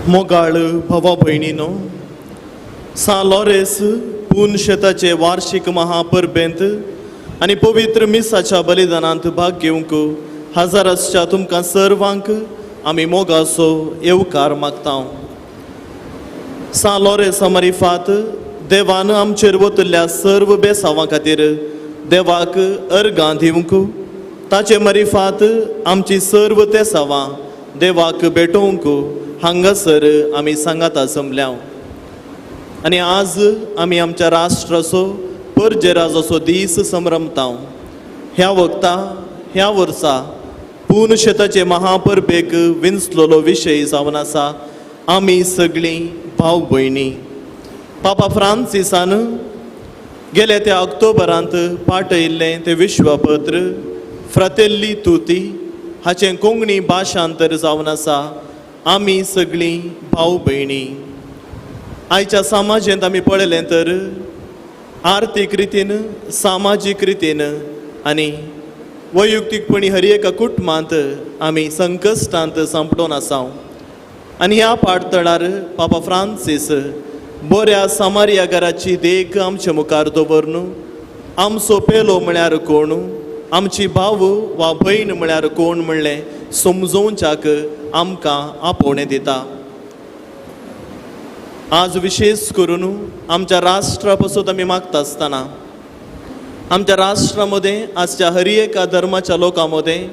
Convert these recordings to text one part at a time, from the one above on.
मोगाळ भावा भयणीनो, सां लॉरेस पून शेताचे वार्षिक महापरबेंत आनी पवित्र मिसाच्या बलिदानांत भाग घेवंक हजर आसच्या तुमकां सर्वांक आमी मोगाचो येवकार मागता. सां लॉरेसा मारिफात देवान आमचेर वतल्या सर्व बेसांवां खातीर देवाक अर्गां दिवंक, ताचे मारिफात आमची सर्व तेसावां देवाक भेटोवंक हांगासर आमी सांगाता जमल्या. आनी आज आमी आमच्या राष्ट्राचो परजेराजो दीस संभ्रमता. ह्या वखता ह्या वर्सा पूर्ण शेताचे महापरबेक विंचलोलो विशय जावन आसा आमी सगळीं भाव भयणी. पापा फ्रांसिसान गेल्या त्या ऑक्टोबरांत पाठयिल्लें तें विश्वपत्र फ्रातेल्ली तुती हाचें कोंकणी भाशांतर जावन आसा आमी सगळीं भाव भयणी. आयच्या समाजेंत आमी पळयलें तर आर्थीक रितीन, सामाजीक रितीन आनी वैयक्तीकपणी हर एका कुटुंबांत आमी संकश्टांत सांपडून आसा. आनी ह्या पाटतळार पापा फ्रांसीस बऱ्या सामारिया घराची देख आमचे मुखार दवरन आमचो पेलो म्हळ्यार कोण, आमची भाव वा भयण म्हळ्यार कोण म्हणलें समजोवच्याक आमकां आपोवणें दिता. आज विशेष करून आमच्या राष्ट्रा पासून आमी मागता आसतना आमच्या राष्ट्रा मदें आजच्या हर एका धर्माच्या लोकां मदें,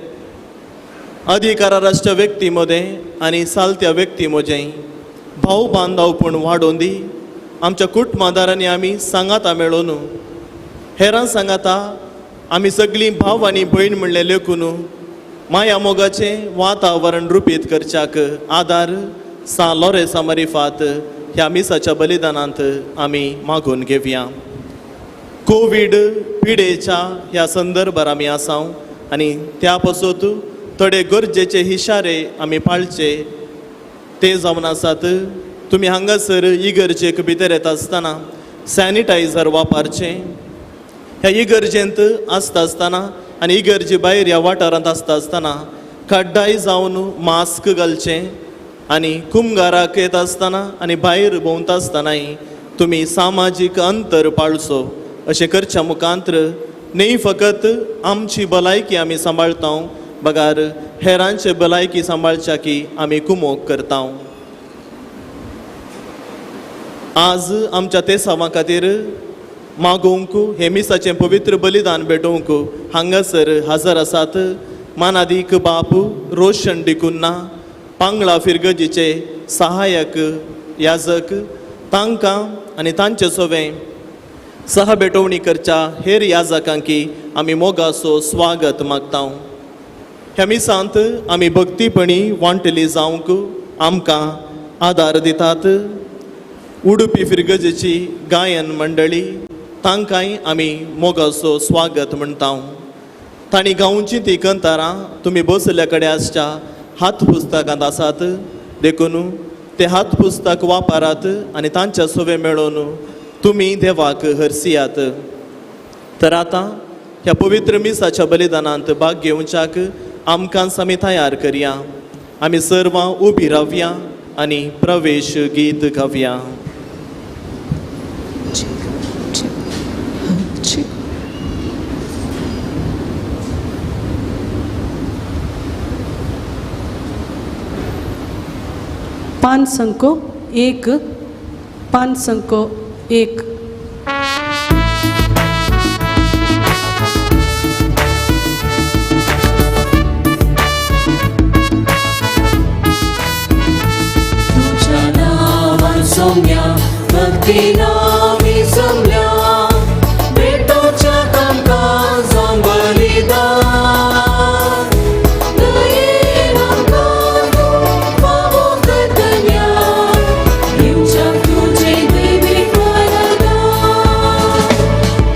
अधिकारार आसच्या व्यक्ती मदें आनी सालत्या व्यक्ती मदें भाव बांदावपण वाडोवन दी. आमच्या कुटुंबादारांनी आमी सांगाता मेळोवन हेरां सांगाता आमी सगळीं भाव आनी भयण म्हणलें लेखून माया मोगाचें वातावरण रुपीत करच्याक आदार सां लॉरेसा मारिफात ह्या मिसाच्या बलिदानांत आमी मागून घेवया. कोवीड पिडेच्या ह्या संदर्भार आमी आसा आनी त्या पासत थोडे गरजेचे इशारे आमी पाळचे ते जावन आसात. तुमी हांगासर इगर्जेक भितर येता आसतना सॅनिटायझर वापरचें. ह्या इगर्जेंत आसता आसतना आनी इगर्जे भायर ह्या वाठारांत आसता आसतना कड्डाय जावन मास्क घालचें आनी कुमगाराक येता आसतना आनी भायर भोंवता आसतनाय तुमी सामाजीक अंतर पाळचो. अशें करच्या मुखांत्र न्ही फकत आमची भलायकी आमी सांबाळता बगार हेरांचे भलायकी सांबाळच्या की आमी कुमोक करता. आज आमच्या तेसांवा खातीर मागोवंक हे मिसाचें पवित्र बलिदान भेटोवंक हांगासर हजर आसात मानादीक बाप रोशन डिकुन्ना, पांगळा फिरगजीचे सहायक याजक, तांकां आनी तांचे सोवें सह भेटवणी करच्या हेर याजकांकी आमी मोगाचो स्वागत मागता. ह्या मिसांत आमी भक्तीपणी वांटली जावंक आमकां आदार दितात उडुपी फिरगजेची गायन मंडळी, तांकांय आमी मोगाचो स्वागत म्हणटा. तांणी गावची ती कंतारां तुमी बसल्या कडेन आसच्या हात पुस्तकांत आसात, देखून ते हात पुस्तक वापरात आनी तांच्या सोवे मेळोवन तुमी देवाक हरसियात. तर आतां ह्या पवित्र मिसाच्या बलिदानांत भाग घेवच्याक आमकां आमी तयार करया. आमी सर्वां उबी रावया आनी प्रवेश गीत गावया. पांच संको एक, पांच संको एक. तुझ्या नावान सोम्या भक्तीन आमी जमल्या, भेटोवच्या तांकां जावं बलिदान. दयेन आमकां तूं फावो करतल्या, दिवच्याक तुजें दैवीक वरदान.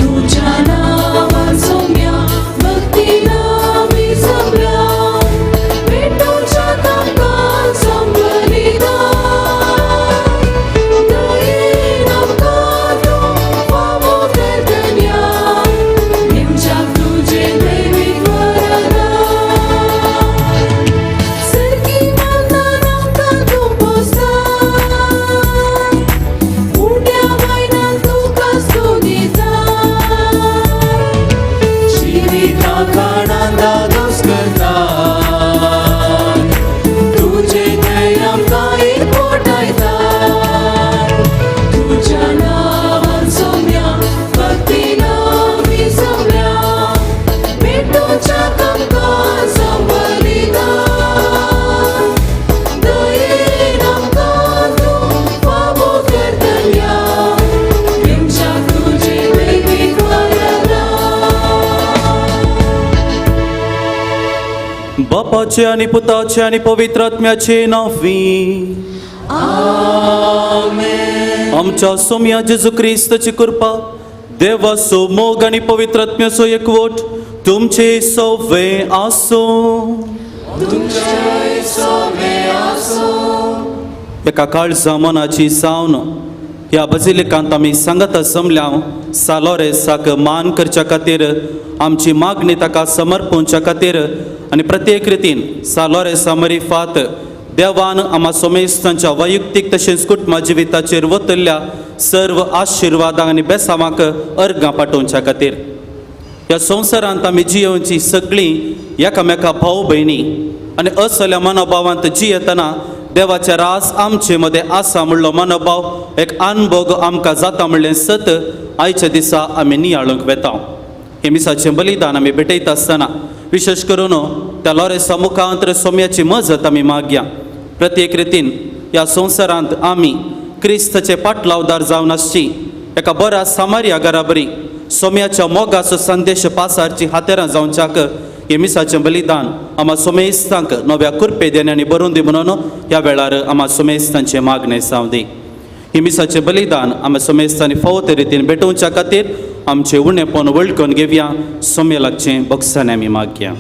तुझ्या नावान सोम्या भक्तीन आमी जमल्या, भेटोवच्या तांकां जावं बलिदान. दयेन आमकां बापाचे आनी पुताचे आनी पवित्र आत्म्याचे नांवी. आमच्या सोम्या जेजू क्रिस्ताची कृपा, देवाचो मोग आनी पवित्र आत्म्याचो एकवट तुमचे सवे आसूं. एका काळजा मनाची सावन ह्या बजिलिकांत आमी सांगता जमल्या सालोरेसाक मान करच्या खातीर, आमची मागणी ताका समर्पणच्या खातीर आनी प्रत्येक रितीन सालोरेसा मरिफात देवान आमा सोमेस्तांच्या वैयक्तीक तशेंच कुटुंबा जिविताचेर वतल्या सर्व आशिर्वादांक आनी बेसावांक अर्गां पाठोवच्या खातीर, ह्या संवसारांत आमी जियोवची सगळीं एकामेका भाव भयणी आनी असल्या मनोभावांत जियेतना देवाचे रास आमचे मदें आसा म्हणलो मनोभाव एक अनभोग आमकां जाता म्हणलें सत आयच्या दिसा आमी नियाळूंक वेता. हे मिसाचें बलिदान आमी भेटयता आसतना विशेश करून त्या लोरेसा मुखांत सोम्याची मजत आमी मागया. प्रत्येक रितीन ह्या संवसारांत आमी क्रिस्ताचे पाटलावदार जावन आसची, एका बऱ्या सामार्या घराबरी सोम्याच्या मोगाचो संदेश पासारची हातेरां जावच्याक हे मिसाचें बलिदान आमा सोमेस्तांक नव्या कुरपे देण्यांनी बरोवन दी म्हणून ह्या वेळार आमा सोमेस्तांचें मागणें जावं दी. हे मिसाचें बलिदान आमा सोमेस्तांनी फावो ते रितीन भेटोवच्या खातीर आमचें उणेपण वळखून घेवया. सोम्या लागचें बक्षांनी आमी मागया.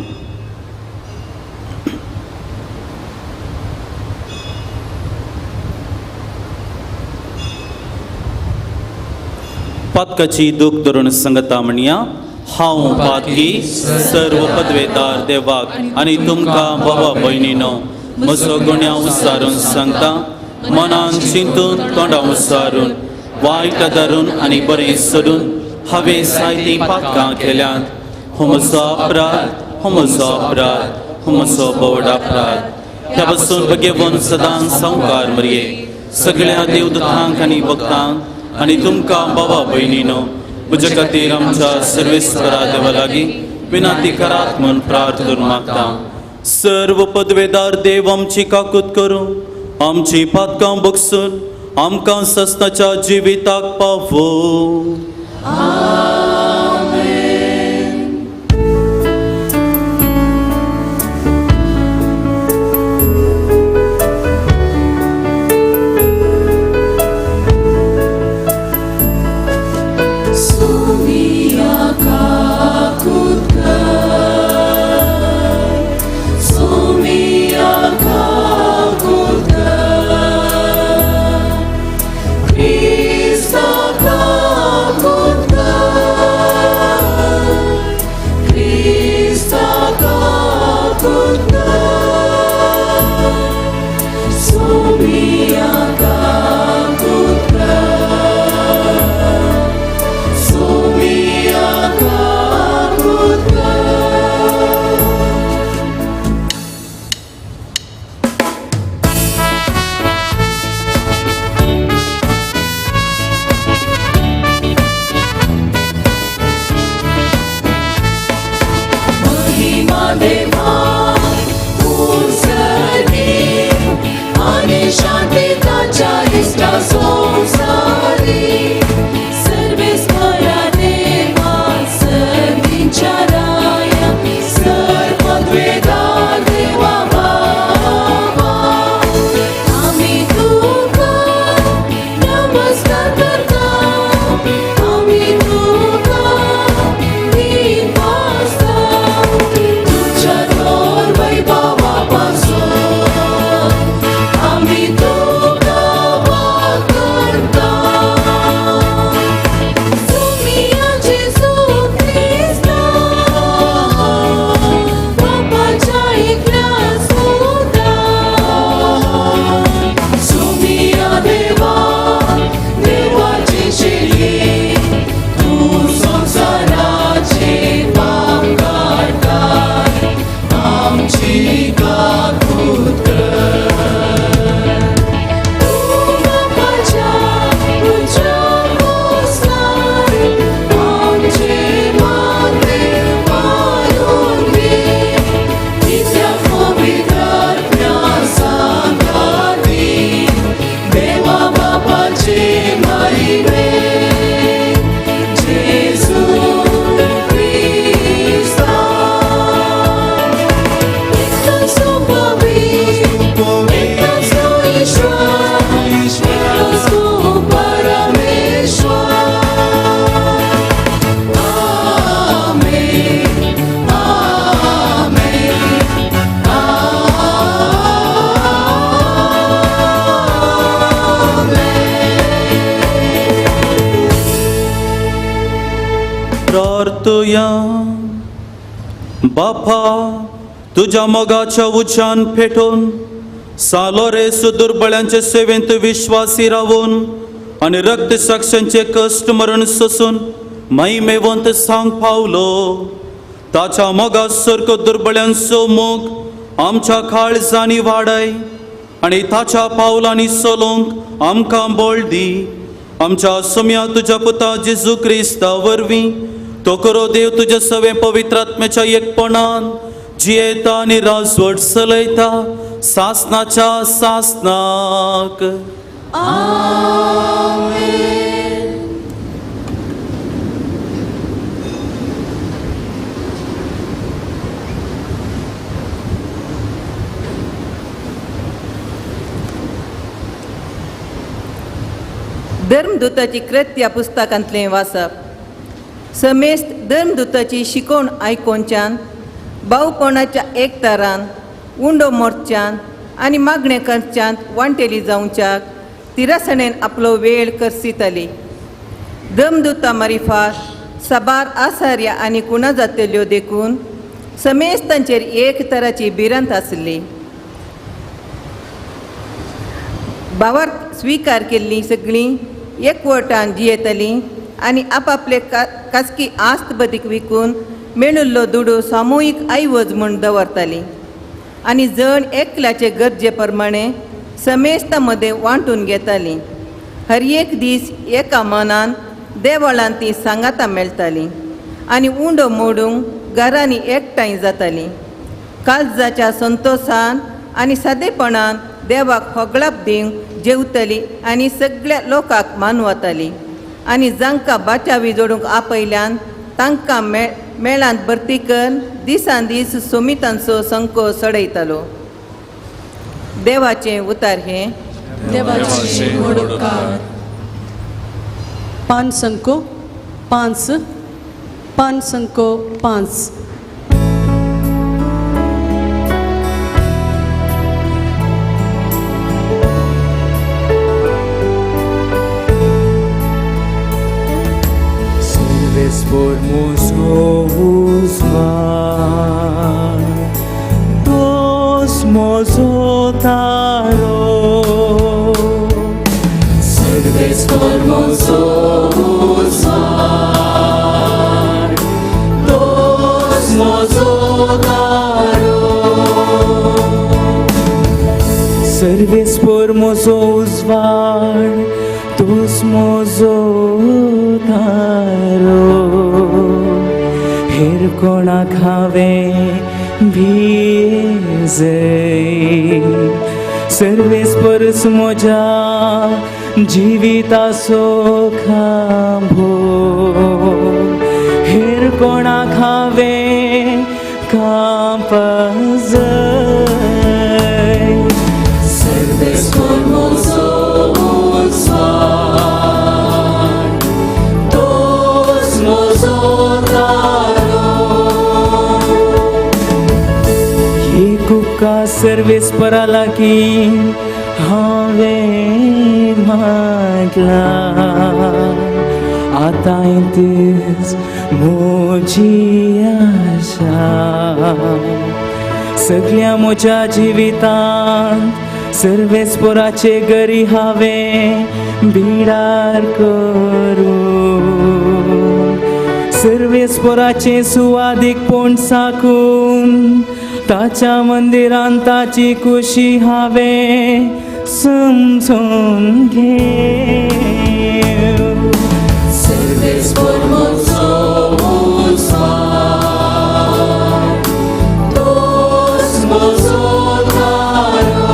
पातकाची दूख धरून सांगता म्हणया, हांव पातकी सर्व पदवेदार देवाक आनी तुमकां बाबा भयणीनो म्हजो गुण्यांव उसारून सांगता, मनान चिंतून तोंडां उसारून वायट धरून आनी बरें सोडून हांवें जायतीं पातकां केल्यांत. हो म्हजो अपराध, हो म्हजो अपराध, हो म्हजो बोड अपराध. ह्या पासून बगेवन सदां संवकार मरये सगळ्या देवदूतांक आनी भक्तांक आनी तुमकां बाबा भयणीनो म्हज्या खातीर आमच्या सर्वेस्परा देवा लागीं विनंती करात म्हूण प्रार्थना मागता. सर्व पदवेदार देव आमची काकूत करूं, आमची पातकां बगसून आमकां सस्नाच्या जिविताक पावो. Sumia kakut kar, Sumia kakut kar, Krista kakut kar. प्रार्थया। बापा तुज्या मोगाच्या उज्यान पेटोवन सालोरेस दुर्बळ्यांचे सेवेंत विश्वासी रावून आनी रक्त साक्षांचे कश्ट मरण सोसून महिमेवंत सांग पावलो। ताच्या मोगा सारको दुर्बळ्यांचो मोग आमच्या काळजांनी वाडय आनी ताच्या पावलांनी चलोवंक आमकां बळ दी। आमच्या सोम्या तुज्या पुता जेजू क्रिस्ता वरवीं तो करो देव तुज्या सवें पवित्र आत्म्याच्या एकपणान जियेता आनी राजवट चलयता सासनाच्या सासनाक। धर्मदूताची कृत्या पुस्तकांतलें वाचप। समेस्त धर्मदूताची शिकोवण आयकोनच्यान भावपणाच्या एकतारान उंडो मोर्चान आनी मागणें करच्यांत वांटेली जावच्याक तिरासणेन आपलो वेळ करसिताली। धर्मदूता मारिफात साबार आसार्या आनी कुणा जातल्यो देखून समेस्तांचेर एक तराची भिरांत आसली। भावार्थ स्विकार केल्लीं सगळीं एकवटान जियेतालीं आनी आपापले खासगी आस्त बदीक विकून मेळिल्लो दुडू सामुहीक ऐवज म्हूण दवरतालीं आनी जण एकल्याचे गरजे प्रमाणे समेस्तां मदें वांटून घेतालीं। हर एक दीस एका मनान देवळान तीं सांगातां मेळटालीं आनी उंडो मोडूंक घरांनी एकठांय जातालीं। काळजाच्या संतोशान आनी सादेपणान देवाक होगळाप दिवंक जेवतली आनी सगळ्या लोकांक मानवताली आनी जांकां बाचावी जोडूंक आपयल्यान तांकां मेळांत भरती कर दिसान दीस सोमितांचो संको चडयतालो। देवाचें उतार हें देवाचे व्हड उपकार। 5 अंको 5, 5 अंको 5। Formoso Guzmán, dos mozotaro. Serves formoso Guzmán, dos mozotaro. Serves formoso Guzmán, dos mozotaro. हेर कोणाक हांवें भिजय सर्वेस परस म्हज्या जिविताचो खांबो। हेर कोणाक हांवें कांपजय। Serves formoso Guzmán, dos mozotaro. एक उपकार सर्वेस परा लागीं हांवें मागलां आतां तीच म्हजी आशा। सगळ्या म्हज्या जिवितांत सर्वेस्पराचे गरी हांवें बिडार करूं सर्वेस्पराचे सुवादीकपण साकून ताच्या मंदिरान ताची खुशी हांवें समजून घेव। Serves formoso Guzmán, dos mozotaro.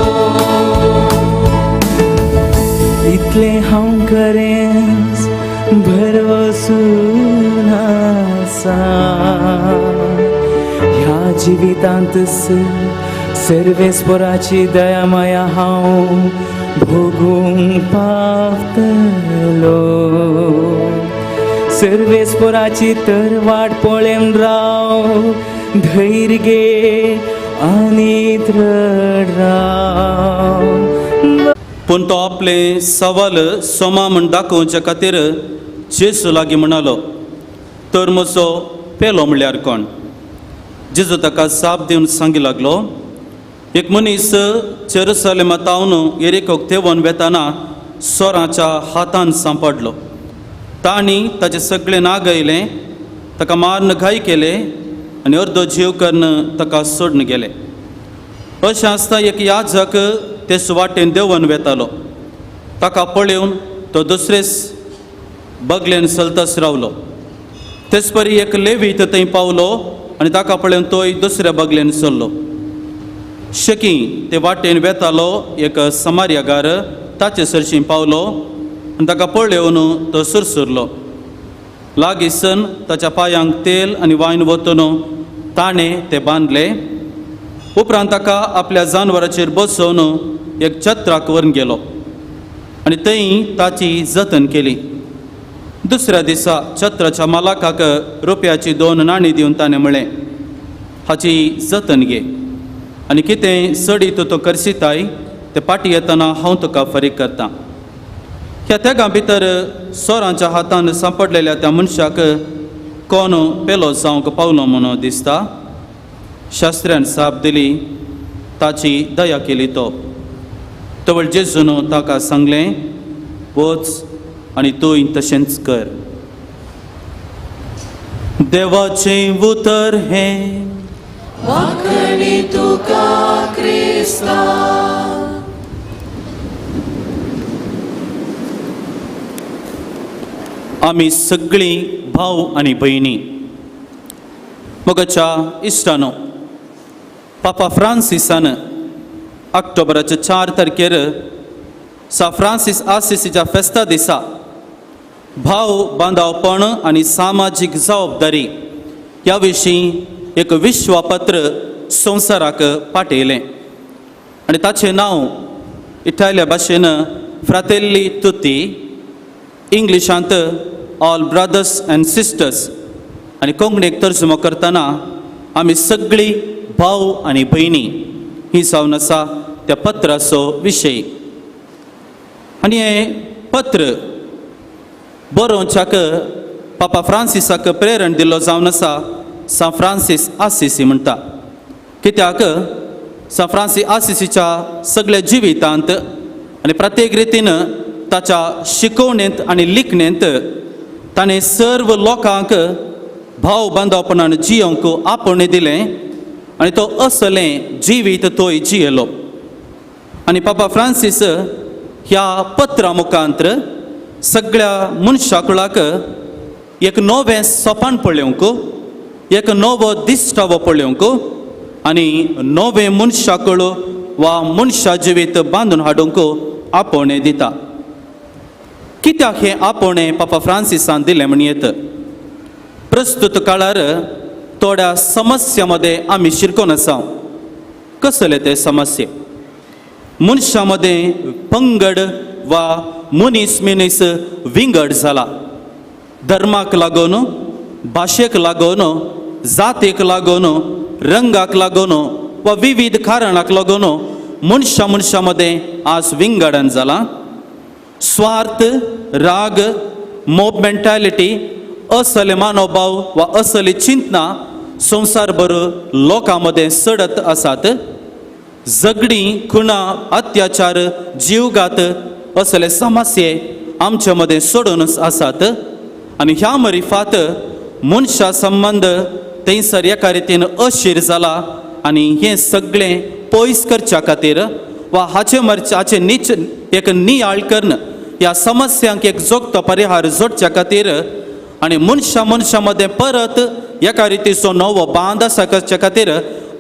इतलें हांव खरेंच भरवसून आसा ह्या जिवितांत सर्वेस्पराची दया माया हांव भोगूंक पावतलो। सर्वेस्पराची तर वाट पळेवन राव धैर्य घे आनी दृढ राव। पूण तो आपले सवाल सोमा म्हण दाखोवच्या खातीर जेजू लागीं म्हणालो, तर म्हजो पेलो म्हणल्यार कोण? जेजू ताका जाप दिवन सांगी लागलो, एक मनीस जेरुसलेमा तावन येरिकोक देंवन वेताना चोराच्या हातान सांपडलो. तांणी ताचें सगळें नागयलें, ताका मारून घाय केले आनी अर्दो जीव करून ताका सोडून गेले. अशें आसता एक याजक ते सुवाटेन देंवन वेतालो. ताका पळोवन तो दुसरेच बगलेन चलतच रावलो. तेच परी एक लेवीत थंय पावलो आनी ताका पळोवन तोय दुसऱ्या बगलेन चल्लो. शकी ते वाटेन वेतालो एक समार्यागार ताचे सरशीं पावलो आनी ताका पळोवन तो सुरसुरलो. लागीं सन ताच्या पांयांक तेल आनी वायन वतून ताणें ते बांदले. उपरांत ताका आपल्या जानवराचेर बसोवन एक छत्राक व्हरून गेलो आनी थंय ताची जतन केली. दुसऱ्या दिसा छत्राच्या मालकाक रुपयाची 2 नाणीं दिवन ताणें म्हळें, हाची जतन घे आनी कितें चडीत तो करसिताय ते पाटी येतना हांव तुका फारीक करतां. ह्या तेगां भितर चोरांच्या हातान सांपडलेल्या त्या मनशाक कोण पेलो जावंक पावलो म्हणून दिसता? शास्त्र्यान साप दिली, ताची दया केली तो. तवळ जेजून ताका सांगलें, वच आनी तूंय तशेंच कर. देवाचें उतर हें. वाखणी तुका क्रिस्ता. आमी सगळीं भाव आनी भयणी, मोगाच्या इश्टानो, पापा फ्रांसिसान ऑक्टोबराच्या 4 तारखेर सा फ्रांसीस आसिसीच्या फेस्ता दिसा भाव बांदावपण आनी सामाजीक जबाबदारी ह्या विशीं एक विश्वपत्र संवसाराक पाठयलें आनी ताचें नांव इटालिया भाशेन फ्रातेल्ली तुती, इंग्लिशांत ऑल ब्रदर्स अँड सिस्टर्स आनी कोंकणीक तर्जुमो करतना आमी सगळीं भाव आनी भयणी ही जावन आसा त्या पत्राचो विशय. आनी हें पत्र बरोवच्याक पापा फ्रांसिसाक प्रेरण दिल्लो जावन आसा सा फ्रांसीस आसिसी म्हणटा. कित्याक सा फ्रांसीस आसिसीच्या सगळ्या जिवितांत आनी प्रत्येक रितीन ताच्या शिकोवणेंत आनी लिखणेंत ताणें सर्व लोकांक भाव बांदवपणान जियोंक आपोवणें दिलें आनी तो असलें जिवीत तोय जियेलो. आनी पापा फ्रांसीस ह्या पत्रा मुखांत्र सगळ्या मनशाकुळाक एक नवें सोपान पळोवंक, एक नवो दिश्टावो पळोवंक आनी नवें मनशाकूळ वा मनशा जिवीत बांदून हाडूंक आपोवणें दिता. कित्याक हें आपोवणें पापा फ्रांसिसान दिलें म्हण येत? प्रस्तुत काळार थोड्या समस्या मदें आमी शिरकोन आसा. कसले ते समस्ये? मनशां मदें पंगड वा मनीस मनीस विंगड जाला. धर्माक लागून, भाशेक लागून, जातीक लागून, रंगाक लागून वा विविध कारणाक लागून मनशां मनशां मदें आज विंगडन जाला. स्वार्थ, राग, मोब मेंटालिटी, असले मानोभाव वा असली चिंतना संवसारभर लोकां मदें चडत आसात. झगडीं, खुणां, अत्याचार, जीवघात असले समस्ये आमचे मदें सोडूनच आसात. आनी ह्या मरिफात मनशा संबंद थंयसर एका रितीन अशीर जाला आनी हें सगळें पयस करच्या खातीर वा हाचे मरचे हाचे नीच एक नियाळ करून ह्या समस्यांक एक जोगतो परिहार जोडच्या खातीर आनी मनशां मनशां मदें परत एका रितीचो नवो बांद आसा करच्या खातीर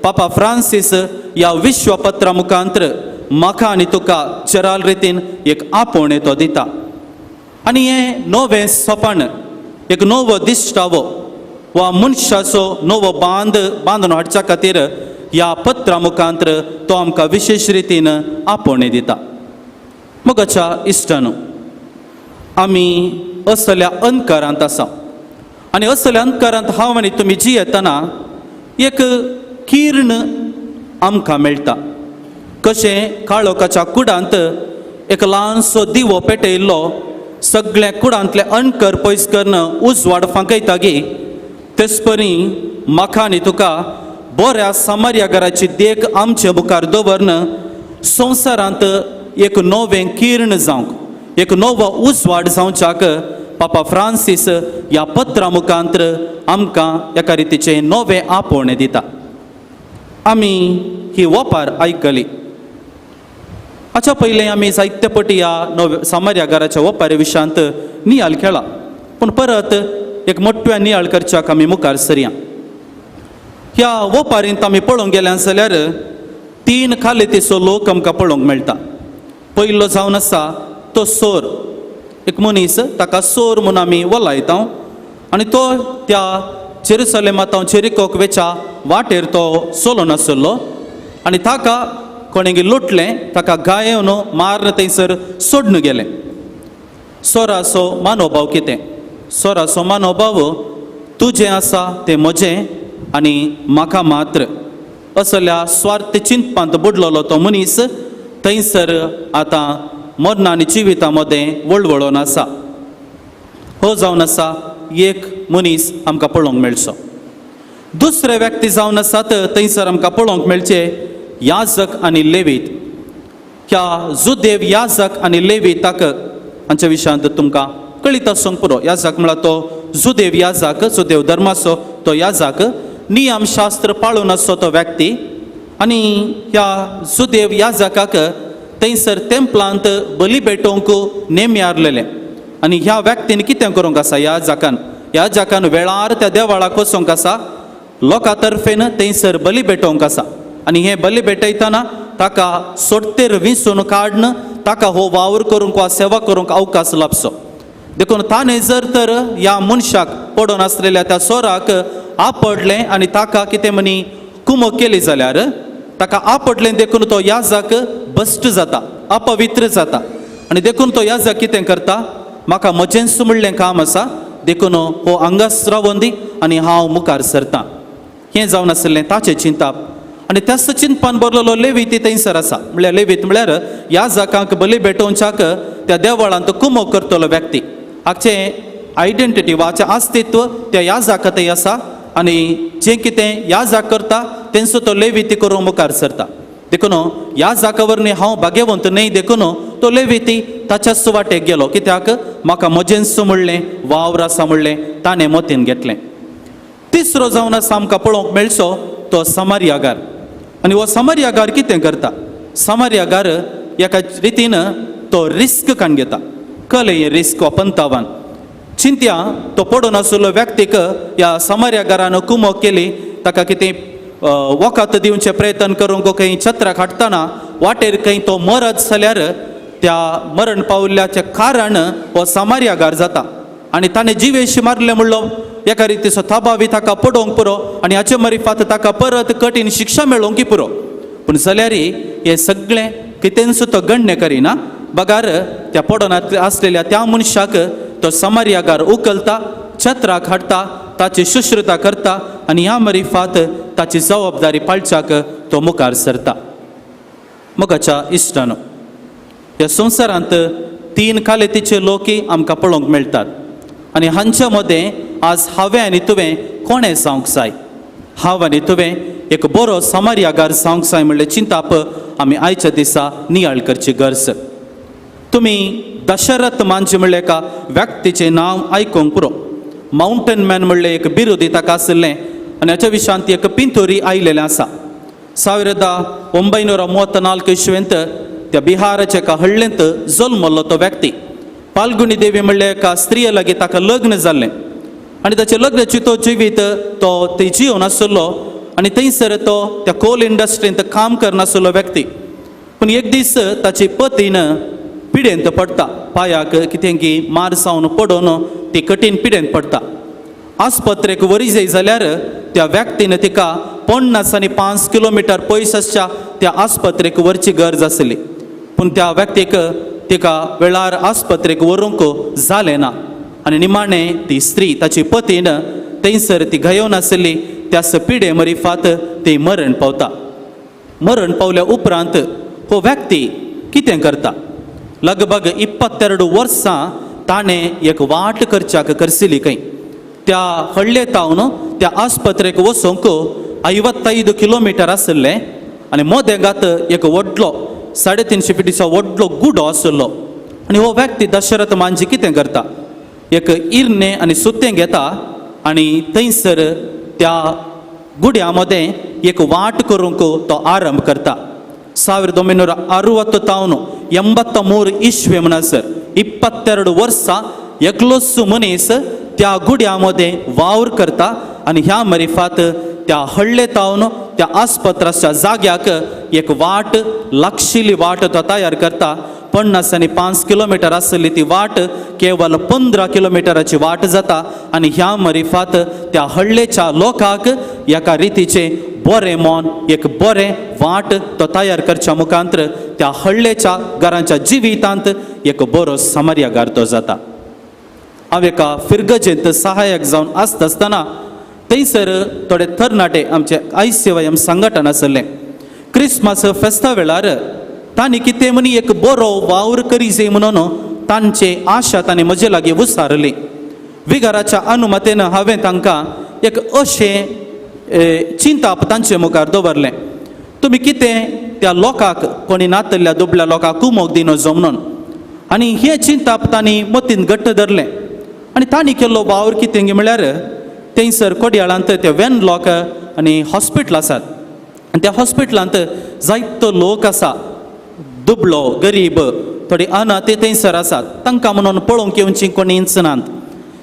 पापा फ्रांसीस ह्या विश्वपत्रा मुखांत्र म्हाका आनी तुका चराल रितीन एक आपोवणें तो दिता. आनी हें नवें सोपान, एक नवो दिश्टावो वा मनशाचो नवो बांद बांदून हाडच्या खातीर ह्या पत्रा मुखांत्र तो आमकां विशेश रितीन आपोवणें दिता. मोगाच्या इश्टानो, आमी असल्या अंधकारांत आसा आनी असल्या अंधकारांत हांव आनी तुमी जियेतना एक किर्ण आमकां मेळटा. कशें काळोखाच्या कुडांत एक ल्हानसो दिवो पेटयल्लो सगळ्या कुडांतले अणकर पयस करून उजवाड फांकयता गी, तेचपरी म्हाका आनी तुका बऱ्या सामार्या घराची देख आमचे मुखार दवरन संवसारांत एक नवें किर्ण जावंक, एक नवो उजवाड जावच्याक पापा फ्रांसीस ह्या पत्रा मुखांत्र आमकां एका रितीचें नवें आपोवणें दिता. आमी ही ओपार आयकली. हाच्या पयलें आमी जायते पटी ह्या नव्या सामार्या घराच्या ओपारे विशयांत नियाळ खेळा, पूण परत एक मोठ्या नियाळ करच्याक आमी मुखार सरया. ह्या ओपारींत आमी पळोवंक गेल्या जाल्यार तीन खालेतीचो लोक आमकां पळोवंक मेळटा. पयलो जावन आसा तो सोर, एक मनीस, ताका सोर म्हूण आमी वलायता आनी तो त्या जेरुसलेमांत जेरिकोक वेच्या वाटेर तो चलोन आसलो आनी ताका कोणें लुटलें, ताका गायेवन मारून थंयसर सोडून गेलें. सोराचो मानोभाव कितें? सोराचो मानोभाव तुजें आसा तें म्हजें आनी म्हाका मात्र असल्या स्वार्थ चिंतपांत बुडलेलो तो मनीस थंयसर आतां मरण आनी जिविता मदें वळवळोन आसा. हो जावन आसा एक मनीस आमकां पळोवंक मेळचो. दुसरे व्यक्ती जावन आसात थंयसर आमकां पळोवंक मेळचे याजक आनी लेवीत. ह्या जुदेव याजक आनी लेवीताक हांच्या विशयांत तुमकां कळीत आसूंक पुरो. याजक म्हळ्यार तो जुदेव याजक, जुदेव धर्माचो तो याजक, नियमशास्त्र पाळून आसचो तो व्यक्ती. आनी ह्या जुदेव याजकाक थंयसर तेंपलांत बली भेटोवंक नेम आरलेलें आनी ह्या व्यक्तीन कितें करूंक आसा, ह्या जाकान ह्या जाकान वेळार त्या देवळाक वचूंक आसा, लोकां तर्फेन थंयसर बली भेटोवंक आसा आनी हें बली भेटयतना ताका सोडतेर विंचून काडून ताका हो वावर करूंक वा सेवा करूंक अवकाश लाबचो. देखून ताणें जर तर ह्या मनशाक पडून आसलेल्या त्या सोराक आपडलें आनी ताका कितें म्हणी कुमक केली जाल्यार ताका आपडलें, देखून तो याजक भश्ट जाता, अपवित्र जाता आनी देखून तो याजक कितें करता, म्हाका म्हजेंच म्हणलें काम आसा देखून हो हांगाच रावोन दी आनी हांव मुखार सरता. हें जावन आसलें ताचें चिंताप आनी त्याच चिंतपान भरलेलो लेवीत थंयसर आसा. म्हणल्यार लेवीत म्हळ्यार याजकांक बली भेटोवच्याक त्या देवळांत कुमक करतलो व्यक्ती. हाचें आयडेंटिटी वा हाचें अस्तित्व त्या याजका थंय आसा आनी जें कितें याजक करता तेंचो तो लेवीती करूंक मुखार सरता. देखून ह्या जाका वरवीं हांव भाग्यवंत न्हय, देखून तो लेवीती ताच्याच वाटेक गेलो, कित्याक म्हाका म्हजेंच म्हणलें वावर आसा म्हणलें ताणें मतीन घेतलें. तिसरो जावन आसा आमकां पळोवंक मेळचो तो समार्यागार. आनी हो समार्यागार कितें करता, समार्यागार एका रितीन तो रिस्क काण घेता. कलें हें रिस्क वा पंतावान चिंत्या तो पडून आशिल्लो व्यक्तीक ह्या समार्यागारान कुमक केली, ताका कितें वखद दिवचें प्रयत्न करूंक खंय छत्राक हाडटना वाटेर खंय तो मरत जाल्यार त्या मरण पाविल्ल्याचें कारण हो समार्यागार जाता आनी ताणें जिवेशी मारलें म्हणलो एका रितीचो थबावी ताका पडोवंक पुरो आनी हाचे मरिफात ताका परत कठीण शिक्षा मेळोवंक पुरो. पूण जाल्यार हें सगळें कितेंच तो गण्य करिना, बगार त्या पडोन आसलेल्या त्या मनशाक तो समार्यागार उखलता, छत्राक हाडटा, ताची शुश्रुता करता आनी ह्या मरिफात ताची जबाबदारी पाळच्याक तो मुखार सरता. मोगाच्या इश्टानो, ह्या संवसारांत तीन कालेतीचे लोकय आमकां पळोवंक मेळटात आनी हांच्या मदें आज हांवें आनी तुवें कोणें जावंक जाय, हांव आनी तुवें एक बरो समार्यागार जावंक जाय म्हणलें चिंताप आमी आयच्या दिसा नियाळ करची गरज. तुमी दशरथ मांजी म्हणलें एका व्यक्तीचें नांव आयकूंक पुरो. मावंटन मॅन म्हणलें एक बिरुदी ताका आशिल्लें आनी हाच्या विशयांत एक पिंतोरी आयलेलें आसा. 1934 इसवेंत त्या बिहाराच्या एका हळ्ळेंत जल्मल्लो तो व्यक्ती. पाल्गुनी देवी म्हणलें एका स्त्रिये लागीं ताका लग्न जाल्लें आनी ताचें लग्नाची तो जिवीत तो थंय जिवन आशिल्लो आनी थंयसर तो त्या कोल इंडस्ट्रींत काम करनासलो व्यक्ती. पूण एक दीस ताची पतीन पिडेंत पडटा, पांयाक कितें की मार जावन पडून ती कठीण पिडेंत पडटा. आस्पत्रेक वरी जाय जाल्यार त्या व्यक्तीन तिका 50 आनी 5 किलोमिटर पयस आसच्या त्या आस्पत्रेक व्हरची गरज आसली, पूण त्या व्यक्तीक तिका वेळार आस्पत्रेक व्हरूंक जालें ना आनी निमाणें ती स्त्री ताची पतीन थंयसर ती घायोवन आसली त्या पिडे मरिफात ती मरण पावता. मरण पावल्या उपरांत हो व्यक्ती कितें करता, लगभग 22 वर्सां ताणें एक वाट करच्याक करसिली खंय. त्या हळ्ळे तावन त्या आस्पत्रेक वचूंक 55 किलोमिटर आशिल्लें आनी मोदेगात एक व्हडलो 350 फिटीचो व्हडलो गुडो आशिल्लो. आनी हो व्यक्ती दशरथ मांजी कितें करता, एक इरनें आनी सुतें घेता आनी थंयसर त्या गुड्या मदें एक वाट करूंक तो आरंभ करता. 1960 तावन 83 इस्वे म्हणसर 22 वर्सां एकलोच मनीस त्या गुड्या मदें वावर करता आनी ह्या मरिफात त्या हळ्ळे तावन त्या आस्पत्राच्या जाग्याक एक वाट लागशिल्ली वाट तो तयार करता. 50 आनी 5 किलोमिटर आशिल्ली ती वाट केवल 15 किलोमिटराची वाट जाता आनी ह्या मरिफात त्या हळ्ळेच्या लोकांक एका रितीचें बरें मन एक बरें वाट तो तयार करच्या मुखांत्र त्या हळ्ळेच्या घरांच्या जिवितांत एक बरो समार्यागार तो जाता. हांव एका फिरगजेंत सहायक जावन आसता आसतना थंयसर थोडे तरणाटे आमचे आयसीवायएम संघटन आसलें. क्रिसमस फेस्ता वेळार तांणी कितें म्हणी एक बरो वावर करी जाय म्हणून तांचे आशा तांणी म्हजे लागीं विचारली. विगाराच्या अनुमतेन हांवें तांकां एक अशें चिंताप तांचे मुखार दवरलें, तुमी कितें त्या लोकांक कोणी नातल्या दुबल्या लोकांक कुमोक दिनो म्हणून. आनी हें चिंताप तांणी मतीन घट्ट धरलें आनी तांणी केल्लो वावर कितें म्हळ्यार थंयसर कोडयाळांत ते वेनलॉक आनी हॉस्पिटल आसात आनी त्या हॉस्पिटलांत जायतो लोक आसा, दुबळो गरीब थोडी अनाथ ते थंयसर आसात, तांकां म्हणून पळोवंक येवची कोणीच नात.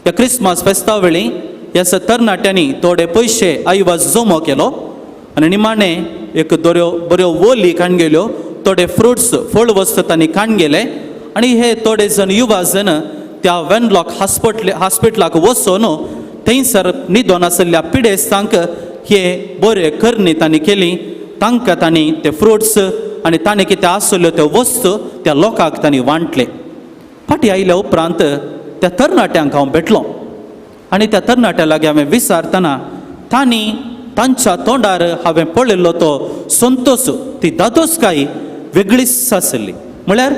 ह्या क्रिसमस फेस्ता वेळी ह्या तरणाट्यांनी थोडे पयशे आयवाज जमो केलो आनी निमाणें एक बऱ्यो बऱ्यो वोली काण गेल्यो, थोडे फ्रुट्स फळ वस्तू तांणी काण गेले आनी हे थोडे जण युवा जण त्या वेनलॉक हॉस्पिटलाक वचून थंयसर न्हिदोन आशिल्ल्या पिडेस्तांक हे बरे करणी तांणी केली. तांकां तांणी ते फ्रुट्स आनी तांणी कितें आसल्यो त्यो वस्तू त्या लोकांक तांणी वांटले. फाटीं आयल्या उपरांत त्या तरणाट्यांक हांव भेटलो आनी त्या तरणाट्या लागीं हांवें विचारतना तांणी तांच्या तोंडार हांवें पळयल्लो तो संतोश, ती दादोसकाय वेगळीच आसली. म्हळ्यार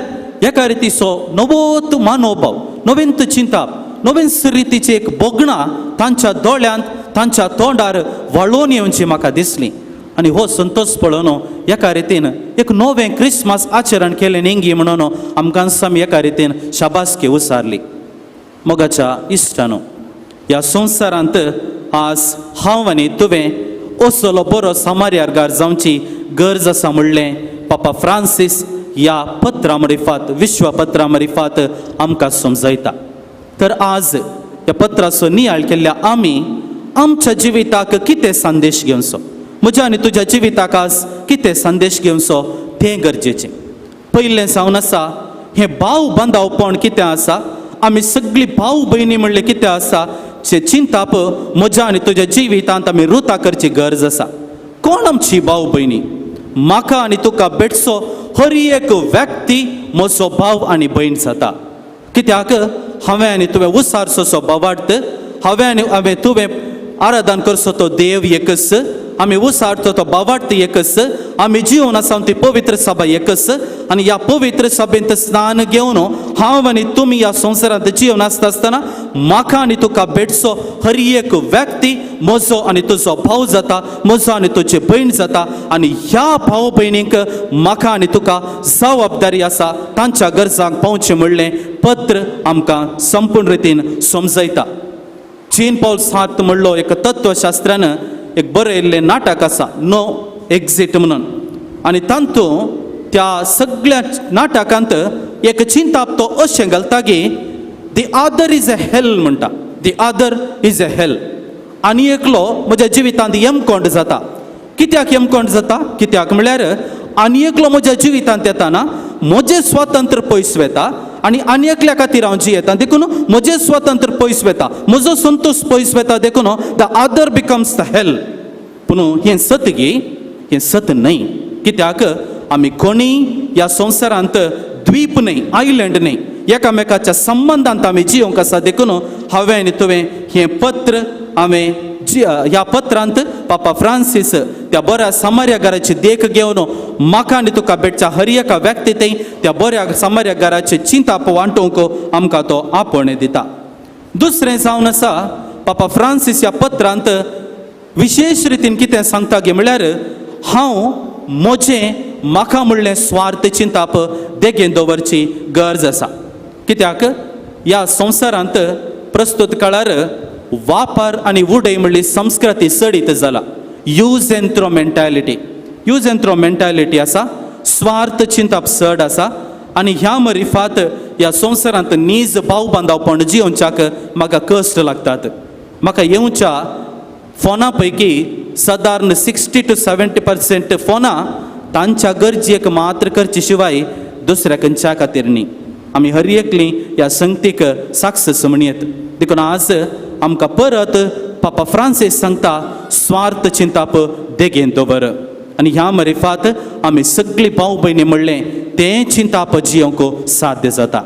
एका रितीचो नवोत मानोभाव, नवीन चिंताप, नवीन रितीची एक भोगणां तांच्या दोळ्यांत तांच्या तोंडार वळोवन येवची म्हाका दिसली. आनी हो संतोश पळोवन एका रितीन एक नवें क्रिसमस आचरण केलें निंगी म्हणून आमकां आमी एका रितीन शाबासकी उसारली. मोगाच्या इश्टानो, ह्या संवसारांत आज हांव आनी तुवें असलो बरो समार्यागार जावची गरज आसा म्हणलें पापा फ्रांसीस ह्या पत्रा मरिफात विश्व पत्रा मरिफात आमकां समजयता. तर आज ह्या पत्राचो नियाळ केल्ल्या आमी आमच्या जिविताक कितें संदेश घेवचो, म्हज्या आनी तुज्या जिविताक आज कितें संदेश घेवचो तें गरजेचें. पयलें जावन आसा हें भाव बांदावपण कितें आसा, आमी सगळीं भाव भयणी म्हणलें कितें आसा चें चिंताप म्हज्या आनी तुज्या जिवितांत आमी रुता करची गरज आसा. कोण आमची भाव भयणी? म्हाका आनी तुका भेटचो हर एक व्यक्ती म्हजो भाव आनी भयण जाता. कित्याक हांवें आनी तुवें उसारचो भावार्थ, हांवें आनी हांवें तुवें आराधन करचो तो देव एकच, आमी उसारचो तो भावार्थ एकच, आमी जिवन आसा ती पवित्र सभा एकच आनी ह्या पवित्र सभेंत स्नान घेवन हांव आनी तुमी ह्या संवसारांत जिवन आसता आसतना म्हाका आनी तुका भेटचो हर एक व्यक्ती म्हजो आनी तुजो भाव जाता, म्हजो आनी तुजी भयण जाता. आनी ह्या भाव भयणींक म्हाका आनी तुका जबाबदारी आसा तांच्या गरजांक पावचें म्हणलें पत्र आमकां संपूर्ण रितीन समजयता. जीन पॉल सात म्हणलो एक तत्वशास्त्रान एक बरयल्लें नाटक आसा नो एक्झिट म्हणून आनी तातूंत त्या सगळ्या नाटकांत एक चिंताप तो अशें घालता की the other is a hell म्हणटा, the other is a hell. आनी एकलो म्हज्या जिवितांत यमकोंड जाता. कित्याक यमकोंड जाता? कित्याक म्हळ्यार आनी एकलो म्हज्या जिवितांत येताना म्हजें स्वातंत्र्य पयस वेता आनी आनी एकल्या खातीर हांव जियेता, देखून म्हजें स्वातंत्र्य पयस वेता, म्हजो संतोश पयस वेता, देखून the other becomes the hell. पूण हें सत गी? हें सत न्हय. कित्याक आमी कोणी ह्या संवसारांत द्वीप न्हय, आयलंड न्हय, एकामेकाच्या संबंदांत आमी जियोंक आसा. देखून हांवें आनी तुवें हें पत्र हांवें ह्या पत्रांत पापा फ्रांसीस त्या बऱ्या समार्यागाराची देख घेवन म्हाका आनी तुका भेटच्या हर एका व्यक्ती थंय त्या बऱ्या समार्यागाराची चिंताप वांटोवंक आमकां तो आपोवणें दिता. दुसरें जावन आसा पापा फ्रांसीस ह्या पत्रांत विशेश रितीन कितें सांगता गे म्हळ्यार हांव म्हजें म्हाका म्हणलें स्वार्थ चिंताप देगेन दवरची गरज आसा. कित्याक ह्या संवसारांत प्रस्तुत काळार वापर आनी उडय म्हणली संस्कृती चडीत जाला. Use and throw mentality, use and throw mentality आसा, स्वार्थ चिंताप चड आसा आनी ह्या मरिफात ह्या संवसारांत नीज भाव बांदावपण जियोवच्याक म्हाका कश्ट लागतात. म्हाका येवच्या फोना पैकी सादारण 60 to 70% फोनां तांच्या गरजेक मात्र करचे शिवाय दुसऱ्या खंयच्या खातीर न्ही. आमी हर एकली ह्या संगतीक साक्स म्हणयेत. देखून आज आमकां परत पापा फ्रांसीस सांगता स्वार्थ चिंताप देगेन दवर आनी ह्या मरिफात आमी सगळीं भाव भयणी म्हणलें तें चिंताप जियोंक साध्य जाता.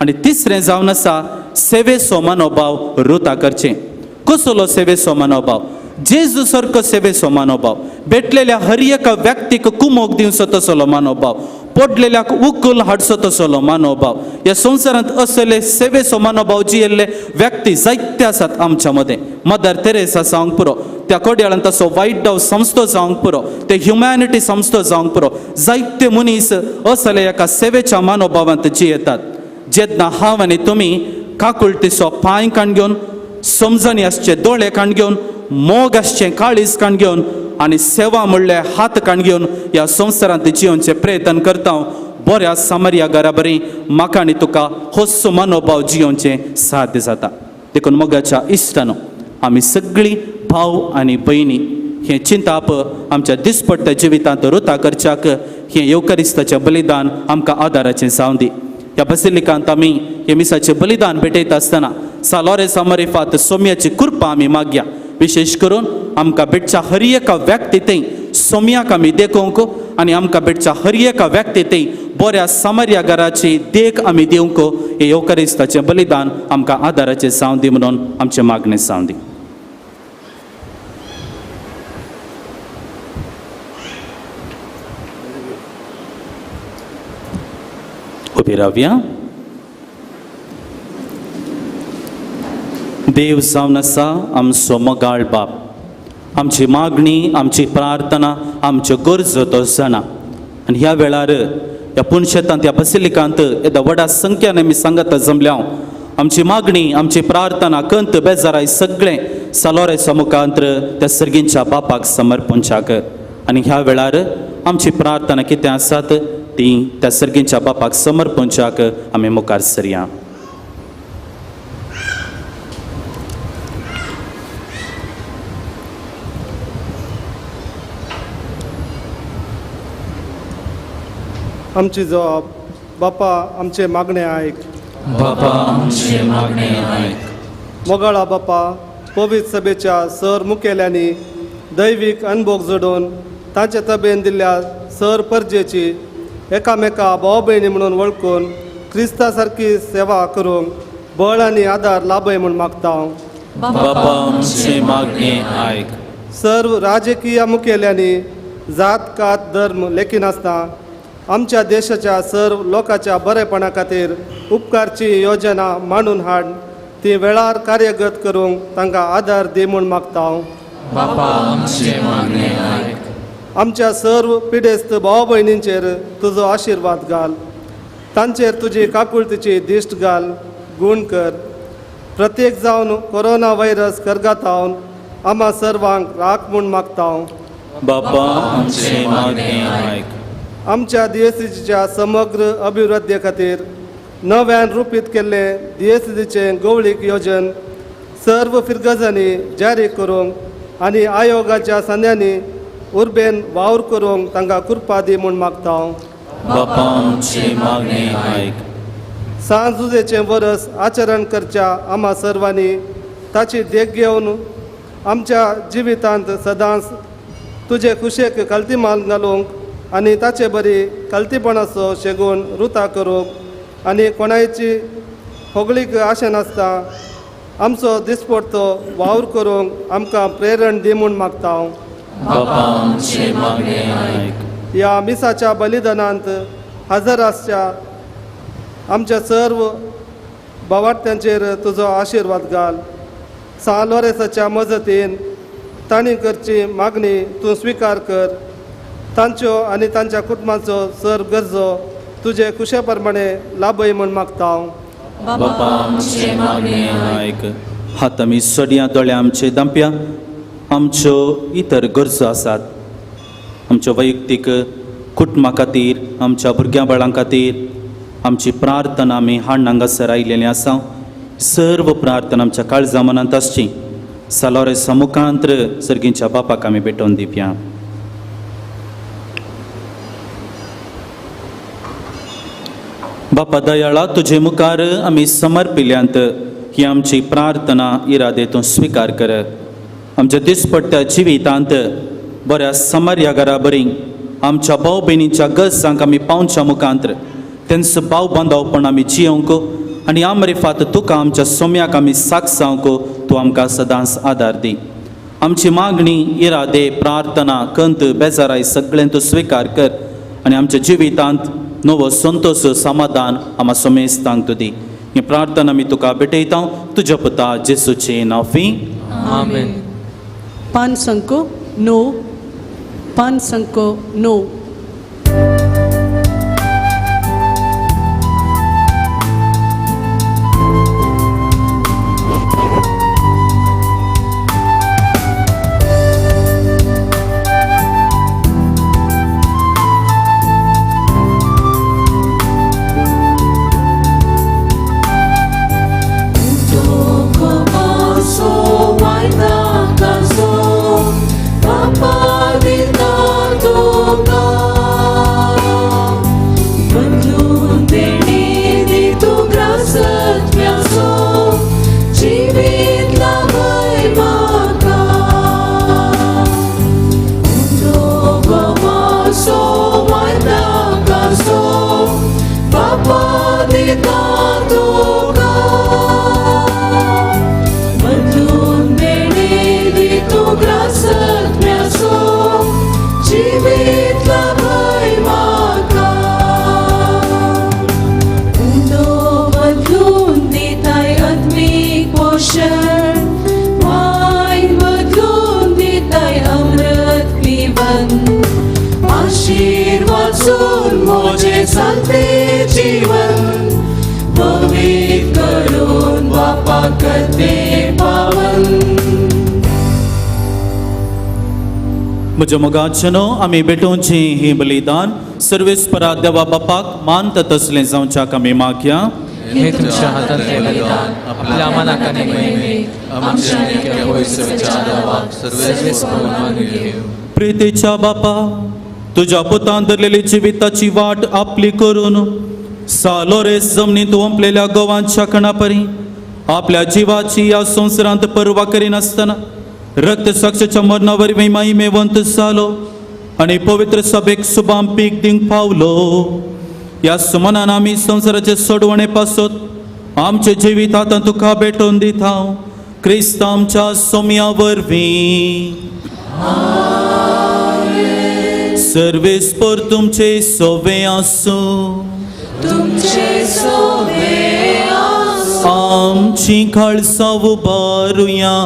आनी तिसरें जावन आसा सेवेचो मनोभाव रुता करचें. कसलो सेवेचो मनोभाव? जेजू सारको सेवेचो मनोभाव, भेटलेल्या हर एका व्यक्तीक कुमोक दिवचो तसलो मनोभाव, पडलेल्याक उकल हाडचो तसलो मनोभाव. ह्या संवसारांत असले सेवेचो मनोभाव जियेल्ले व्यक्ती जायते आसात आमच्या मदें. मदर तेरेसा जावंक पुरो, त्या कोड्याळान तसो वायट डाव संस्थो जावंक पुरो, ते ह्युमॅनिटी संस्थो जावंक पुरो, जायते मनीस असले एका सेवेच्या मनोभावांत जियेतात. जेन्ना हांव आनी तुमी काकुळटीचो पांय काण घेवन, समजणी आसचे दोळे काण घेवन, मोग आसचें काळीज काण घेवन आनी सेवा म्हणल्यार हात काण घेवन ह्या संवसारांत जियोवचें प्रयत्न करता, बऱ्या सामर्या घराबरी म्हाका आनी तुका होसो मनोभाव जियोवचें साध्य जाता. देखून मोगाच्या इश्टानो, आमी सगळीं भाव आनी भयणी हें चिंताप आमच्या दिसपट्ट्या जिवितांत रुता करच्याक हें येवकरिस्ताचें बलिदान आमकां आदाराचें जावं दी. ह्या बसिलिकांत आमी हे मिसाचें बलिदान भेटयता आसतना सालोरेसा मरिफात सोम्याची कृपा आमी मागया. विशेश करून आमकां भेटच्या हर एका व्यक्ती थंय सोम्याक आमी देखोवंक आनी आमकां भेटच्या हर एका व्यक्ती थंय बऱ्या सामर्या घराची देख आमी दिवंक हे येवकरिस्ताचें बलिदान आमकां आदाराचें जावं दी म्हणून आमचें मागणें जावं दी. उबी रावया. देव जावन आसा आमचो मोगाळ बाप, आमची मागणी, आमची प्रार्थना, आमच्यो गरजो तो जाणा. आनी ह्या वेळार ह्या पुनशेतांत ह्या बसिलिकांत येद्या व्हडा संख्यान आमी सांगता जमल्या. आमची मागणी, आमची प्रार्थना, कंत बेजाराय सगळें सालोरेसा मुखांत्र त्या सर्गींच्या बापाक समर्पणच्याक. आनी ह्या वेळार आमची प्रार्थना कितें आसात ती त्या सर्गींच्या बापाक समर्पणच्याक आमी मुखार सरया. आमची जबाब बापा आमचे मागणे आयक, बापा आमचे मागणे आयक. मोगाळा बापा, पवित्र सभेच्या सर मुखेल्यांनी दैवीक अनभोग जोडून तांचे तबेन दिल्ल्या सर परजेची एकामेका भाव भयणी म्हणून वळखून क्रिस्ता सारकी सेवा करूंक बळ आनी आदार लाभय म्हूण मागता. बापा आमचे मागणे आयक. सर्व राजकीय मुखेल्यांनी जात कात धर्म लेखिनासतना आमच्या देशाच्या सर्व लोकांच्या बरेपणा खातीर उपकारची योजना मांडून हाड ती वेळार कार्यगत करूंक तांकां आदार दी म्हूण मागता. बापा आमचे मागणे आयक. आमच्या सर्व पिडेस्त भाव भयणींचेर तुजो आशिर्वाद घाल, तांचेर तुजी काकुळतीची दिश्ट घाल, गूण कर. प्रत्येक जावन कोरोना व्हायरस करगातावन आमा सर्वांक राख म्हूण मागता. बापा आमचे मागणे आयक. आमच्या दियेसीच्या समग्र अभिवृद्धी खातीर नव्यान रुपीत केल्ले दियेसीचें गवळीक योजन सर्व फिरगजांनी जारी करूंक आनी आयोगाच्या संद्यांनी उर्बेन वावर करूंक तांकां कृपा दी म्हूण मागता. बापा आमचे मागणे आयक. सांजुजेचें वरस आचरण करच्या आमा सर्वांनी ताची देख घेवन आमच्या जिवितांत सदांच तुजे खुशेक कल्ती माल घालूंक आनी ताचे बरी कल्तीपणाचो शेगूण रुता करूंक आनी कोणायची होगळीक आशा नासता आमचो दिसपडतो वावर करूंक आमकां प्रेरण दी म्हूण मागता. बापा आमचे मागणे आयक. ह्या मिसाच्या बलिदानांत हजर आसच्या आमच्या सर्व भावार्थ्यांचेर तुजो आशिर्वाद घाल, सान लोरेसाच्या मजतीन तांणी करची मागणी तूं स्विकार कर. तांच्यो आनी तांच्या कुटुंबाचो सर गरजो तुजे खुशे प्रमाणे लाभय म्हूण मागता हांव. बापा आमचें मागणें आयक. हात आमी सोडया, दोळे आमचे दांपया. आमच्यो इतर गरजो आसात, आमच्या वैयक्तीक कुटुंबा खातीर, आमच्या भुरग्यां बाळां खातीर आमची प्रार्थना आमी हाड हांगासर आयिल्लेली आसा. सर्व प्रार्थना आमच्या काळजा मनांत आसची. सालोरेसा मुखांत्र सर्गींच्या बापाक आमी भेटोवन दिवया. बापा दयाळा, तुजे मुखार आमी समर्पिल्यांत ही आमची प्रार्थना इरादे तूं स्विकार कर. आमच्या दिसपट्ट्या जिवितांत बऱ्या समर्या घरा बरी आमच्या भाव भयणीच्या गरजांक आमी पावच्या मुखांत्र तेंचो भाव बांदवपण आमी जियोंक आनी आमरिफात तुका आमच्या सोम्याक आमी साक्ष जावंक तूं आमकां सदांच आदार दी. आमची मागणी, इरादे, प्रार्थना, कंत, बेजाराय सगळें तूं स्विकार कर आनी आमच्या जिवितांत नवो संतोष, समाधान आमा समेस्तांक तूं दी. ही प्रार्थना आमी तुका भेटयता तुज्या पुता जेसूचे नांवी. आमेन. 509, 509. म्हज्या मोगाचेनो आमी भेटोवचें हें बलिदान सर्वेस्परा देवा बापाक मानता तसलें जावच्याक आमी मागया. हे तुमच्या हातांतलें बलिदान आपल्या मनाक आनी महिमेक आमच्या आनी पयसच्या देवाक सर्वेस्पर मानून घेवं. प्रितीच्या बापा, तुज्या पुतान धरलेली जिविताची वाट आपली करून सालोरेस जमनींत ओंपलेल्या गोवांच्या कणापरी आपल्या जिवाची ह्या संवसारांत पर्वा करिनासतना रक्त साक्षाच्या मरणा वरवीं महिमेवंत जालो आनी पवित्र सभेक सुबाम पीक दिवंक पावलो. ह्या सुमनान आमी संवसाराचे सोडवणे पासत आमचे जिवीत आतां तुका भेटोवन दिता क्रिस्त आमच्या सोम्या वरवीं. सर्वेस्पर तुमचे सोवे आसूं. आमची काळसां उबारुया.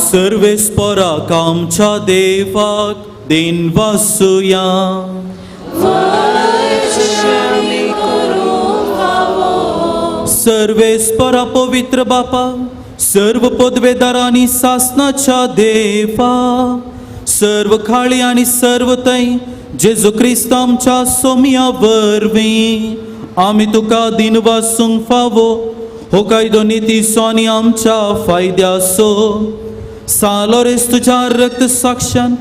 सर्वेस्पराक आमच्या देवाक then वासुया. सर्वेस्परा पवित्र बापा, सर्व पदवेदार आनी सासनाच्या देवा, सर्व खाळी आनी सर्व थंय जेजू क्रिस्त आमच्या सोम्या वरवीं आमी तुका दिन वासूंक फावो हो कायदो नितीचो आनी आमच्या फायद्याचो. सालोरेस तुज्या रक्त साक्षान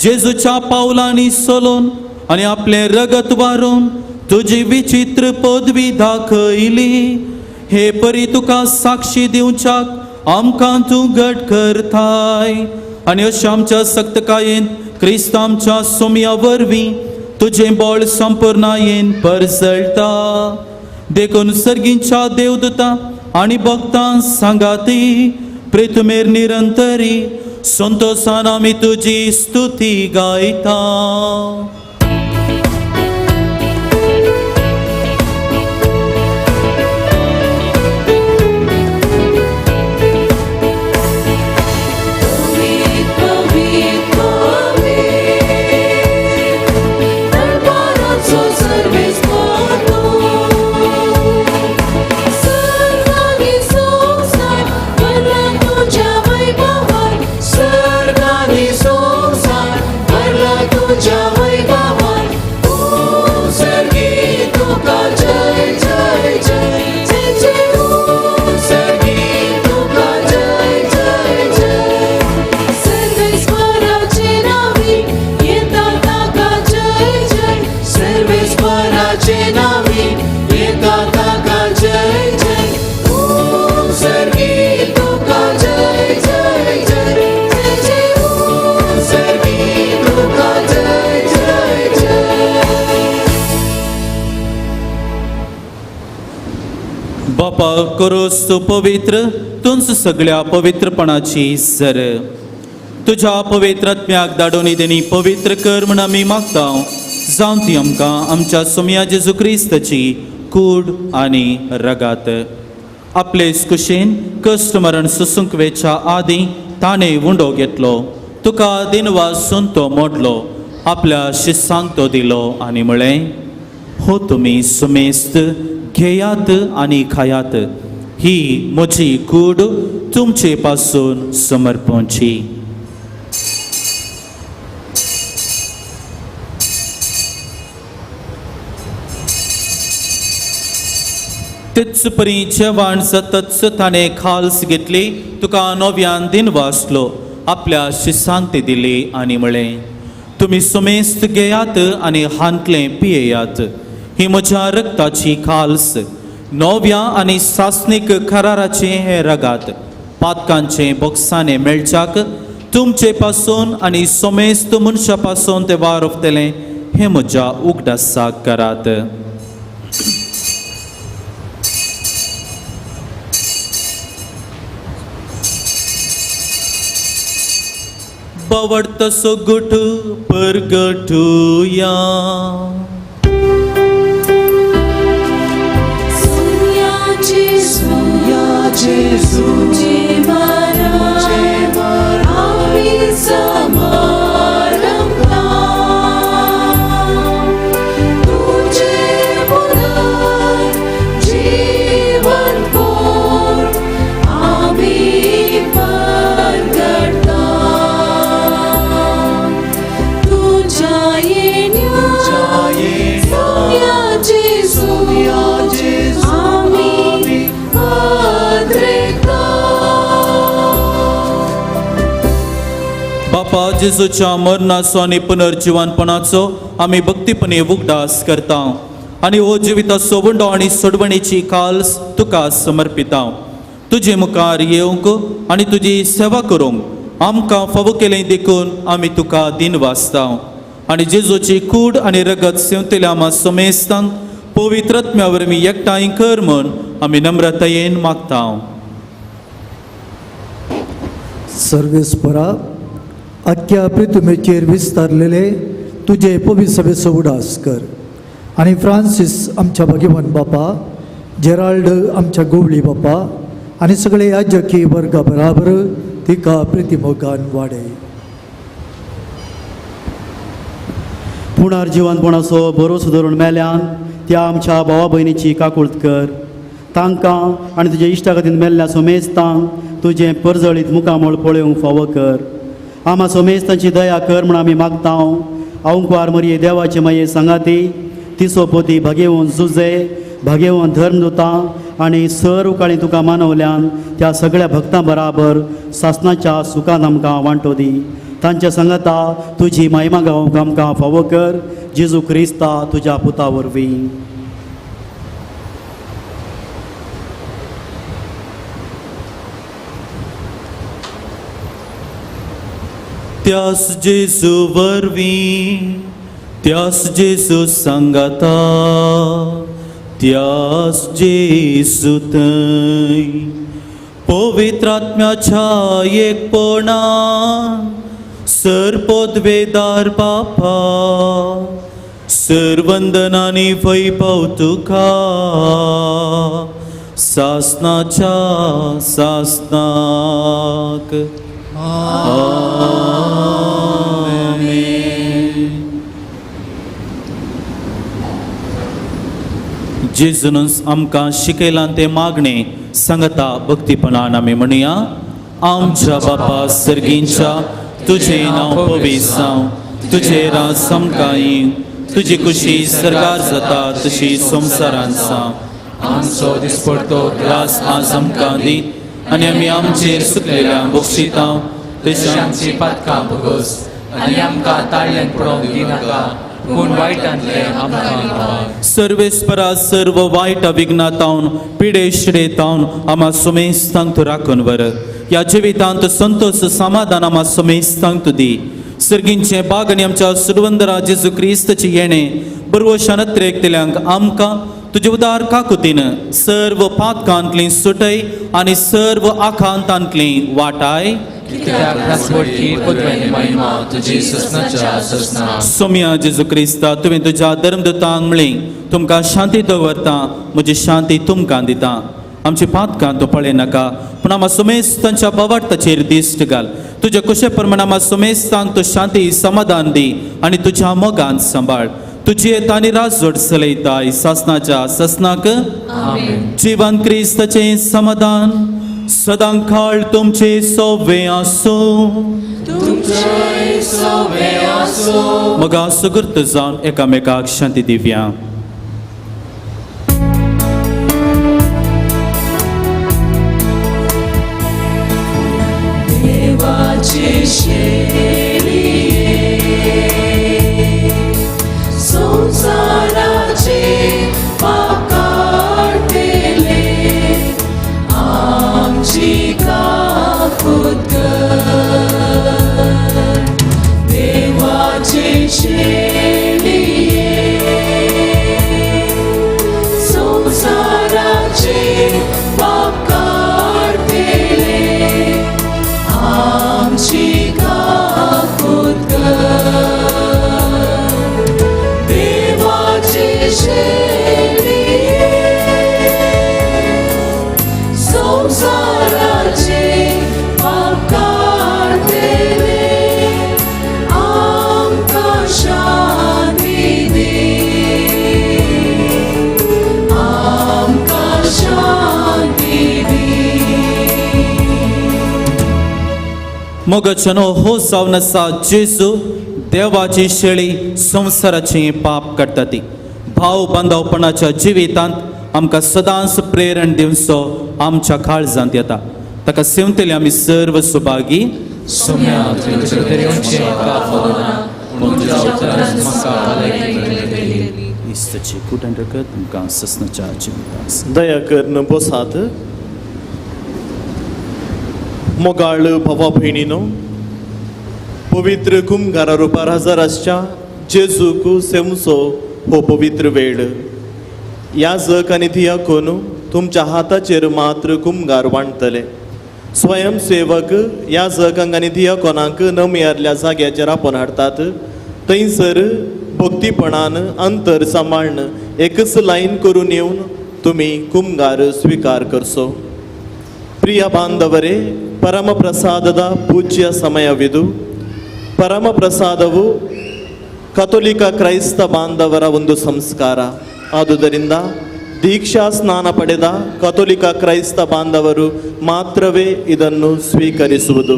जेजूच्या पावलांनी सोलोन आनी आपलें रगत वारून तुजी विचित्र पदवी दाखयली. हे परी तुका साक्षी दिवच्याक आमकां तूं घट करताय आनी अशें आमच्या सक्तकायेन क्रिस्त आमच्या सोम्या वरवीं तुजें बळ संपूर्णायेन परजळटा. देखून सर्गींच्या देवदूता आनी भक्तां सांगाती प्रेतमेर निरंतरी संतोषान आमी तुजी स्तुती गायता. नांवी येता ताका जय जय ॐ सर्गी तुका जय जय जय जय जय ॐ सर्गी तुका जय जय जय. बापा करोस तूं पवित्र तुंच सगळ्या पवित्रपणाची सर तुज्या पवित्र आत्म्याक धाडून तेणी पवित्र कर म्हण आमी मागता जावं ती आमकां आमच्या सोमया जेजू क्रिस्ताची कूड आनी रगात. आपले कुशीन कश्ट मरण सोसूंक वेच्या आदीं ताणें उंडो घेतलो, तुका दिनवासून तो मोडलो, आपल्या शिस्सांक तो दिलो आनी म्हळें, हो तुमी सुमेस्त घेयात आनी खायात, ही म्हजी कूड तुमचे पासून समर्पणची. तेच परी जेवण सतत ताणें खाल्स घेतली, तुका नव्यान दिन वाचलो, आपल्या शिसांक ती दिली आनी म्हळें, तुमी सुमेस्त घेयात आनी हांतलें पियेयात, ही म्हज्या रक्ताची खाल्स, नव्या आनी सासणीक कराराचें हें रगात, पातकांचें बोक्साणें मेळच्याक तुमचे पासून आनी सोमेस्त मनशा पासून तें वारवतलें हें म्हज्या उगडासाक करात. बावडतसो गुट परगटुया. तुझे मरण आम्ही समारंभता, तुझे पुनर्जीवन कोण आम्ही परगटता. तुझ्या येण्या सोम्या जेजू आम्ही पदरेता. बापा जेजूच्या मरणाचो आनी पुनर्जिवनपणाचो आमी भक्तीपणे उगडास करता आनी हो जिविताचो उंडो आनी सोडवणेची काल्स तुका समर्पिता. तुजे मुखार येवंक आनी तुजी सेवा करूंक आमकां फावो केलें देखून आमी तुका दिन वाचता आनी जेजूची कूड आनी रगत सेवतल्या आमा समेस्तांक पवित्र आत्म्या वरवीं एकठांय कर म्हूण आमी नम्रतायेन मागता. सर्वेस्परा आख्या पृथ्वीचेर विस्तारलेले तुजे पविसभेचो उडास कर आनी फ्रांसीस आमच्या भगवान बापा, जेराल्ड आमच्या गोवळी बापा आनी सगळे याजकी वर्गा बराबर तिका प्रितिमोगान वाडय. पुनर्जिवनपणाचो भरोसो धरून मेल्यान त्या आमच्या भावा भयणीची काकूळत कर. तांकां आनी तुज्या इश्टा खातीर मेल्ल्या सोमेस्तांक तुजें परजळीत मुखामळ पळोवंक फावो कर. आमा सोमेस्तांची दया कर म्हूण आमी मागता. अवंकवार मरये देवाचे माये सांगाती तिसो पोती भागेवन जुजे भागेवन धर्मदुता आनी सर उकाळी तुका मानवल्यान त्या सगळ्या भक्तां बराबर सासनाच्या सुखान आमकां वांटो दी. तांच्या सांगाता तुजी महिमा गावंक आमकां फावो कर. जेजू क्रिस्ता तुज्या पुता वरवीं. त्यास जेजू वरवीं, त्यास जेजू सांगाता, त्यास जेजू थंय पवित्र आत्म्याच्या एकपणान सरपोदवेदार बापा सरवंदनानी वैभव तुका सासनाच्या सासनाक. आमेन. जेजून आमकां शिकयलां तें मागणें सांगता भक्तीपणान आमी म्हणया. आमच्या बापा सर्गींच्या, तुजें नांव पवित्र जावं, तुजें राज आमकां येवं, तुजी खुशी सरकार जाता तशी संवसारांत जावं. आमचो दिसपडतो ग्रास आज आमकां दी आनी आमी आमचेर सुकलेल्या बक्षिता तशी आमची पातकां भोगोस आनी आमकां ताळ्यान पडोवंक दिनाका, पूण वायटांतलें आमकां निवार. सर्वेस्परा सर्व वायट विघ्नातावन पिडेशिडेतावन आमा सुमेस्तांक तूं राखून व्हर. ह्या जिवितांत संतोष समाधान आमा सुमेस्तांक तूं दी. सर्गींचे बाग आनी आमच्या सुरवंदरा जेजू क्रिस्तची येणें बरवशान अत्रेकतल्यांक आमकां तुजे उदार काकुतीन सर्व पातकांतली सुटय आनी सर्व आखांतांतली वाटाय. कित्याक रासवटकी पदवें महिमा तुजी ससनाच्या ससना. सोम्या जेजू क्रिस्ता, तुवें तुज्या धर्मदूतांक म्हणलें, तुमकां शांती दवरता, म्हजी शांती तुमकां दिता. आमची पातकां तूं पळय नाका, पूण आमा सुमेस्तांच्या बवार्ताचेर दिश्ट घाल. तुज्या कुशे प्रमाण आमा सुमेस्तांक तूं शांती समाधान दी आनी तुज्या मोगान सांबाळ. तुजी येता आनी राजवट चलयताय सासनाच्या ससनाक. जिवन क्रिस्ताचें समाधान सदां काळ तुमचे सोवे आसूं. मगा सुगूर्त जावन एकामेकाक शांती दिवया. देवाचे शेळये संवसाराचे पाप काडटले आमची काकूत कर. देवाचे शेळये संवसाराचे पाप काडटले आमची काकूत कर. देवाचे शेळये संवसाराचे पाप काडटले आमकां शांती दी, आमकां शांती दी. मोगाच्यानो हो जावन आसा जेजू देवाची शेळी संवसाराचें पाप काडटा ती. भाव बांदवपणाच्या जिवितांत आमकां सदांच प्रेरण दिवचो आमच्या काळजांत येता. ताका सेवतले आमी सर्व सुभागी. सोम्या, तुवें तरेवचें म्हाका फावना, पूण तुज्या उतरान म्हाका भलायकी मेळटली. इस्ताची कूट आनी रगत तुमकां ससनाच्या जिवितांत. दया करून बसात. मोगाळ भावा भयणीनो, पवित्र कुमगारा रुपार हजर आसच्या जेजूक सेवचो हो पवित्र वेळ. याजक आनी दियाकोन तुमच्या हाताचेर मात्र कुमगार वांटतले. स्वयंसेवक याजकांक आनी दियाकोनांक नमयारल्या जाग्याचेर आपोवन हाडटात. थंयसर भक्तीपणान अंतर सांबाळ्न एकच लायन करून येवन तुमी कुमगार स्विकार करचो. ಪ್ರಿಯ ಬಾಂಧವರೇ, ಪರಮಪ್ರಸಾದದ ಪೂಜ್ಯ ಸಮಯವಿದು. ಪರಮಪ್ರಸಾದವು ಕಥೋಲಿಕ ಕ್ರೈಸ್ತ ಬಾಂಧವರ ಒಂದು ಸಂಸ್ಕಾರ. ಆದುದರಿಂದ ದೀಕ್ಷಾ ಸ್ನಾನ ಪಡೆದ ಕಥೋಲಿಕ ಕ್ರೈಸ್ತ ಬಾಂಧವರು ಮಾತ್ರವೇ ಇದನ್ನು ಸ್ವೀಕರಿಸುವುದು.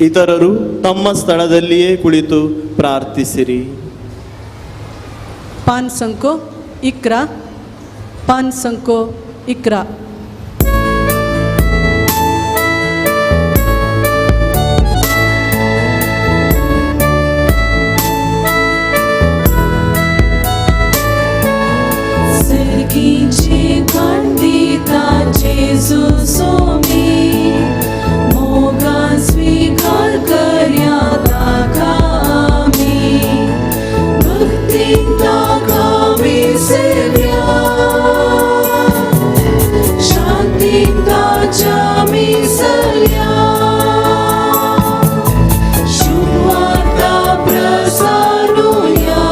ಇತರರು ತಮ್ಮ ಸ್ಥಳದಲ್ಲಿಯೇ ಕುಳಿತು ಪ್ರಾರ್ಥಿಸಿರಿ. पान संको 11, पान संको 11. सर्गीचे खंडिता जेजू सोमी मोगान स्वीकार करया ताका आमी, भक्तीन ताका आमी सेव्या, शांतीन ताच्या आमी चलया, शुभवार्ता प्रसारुया.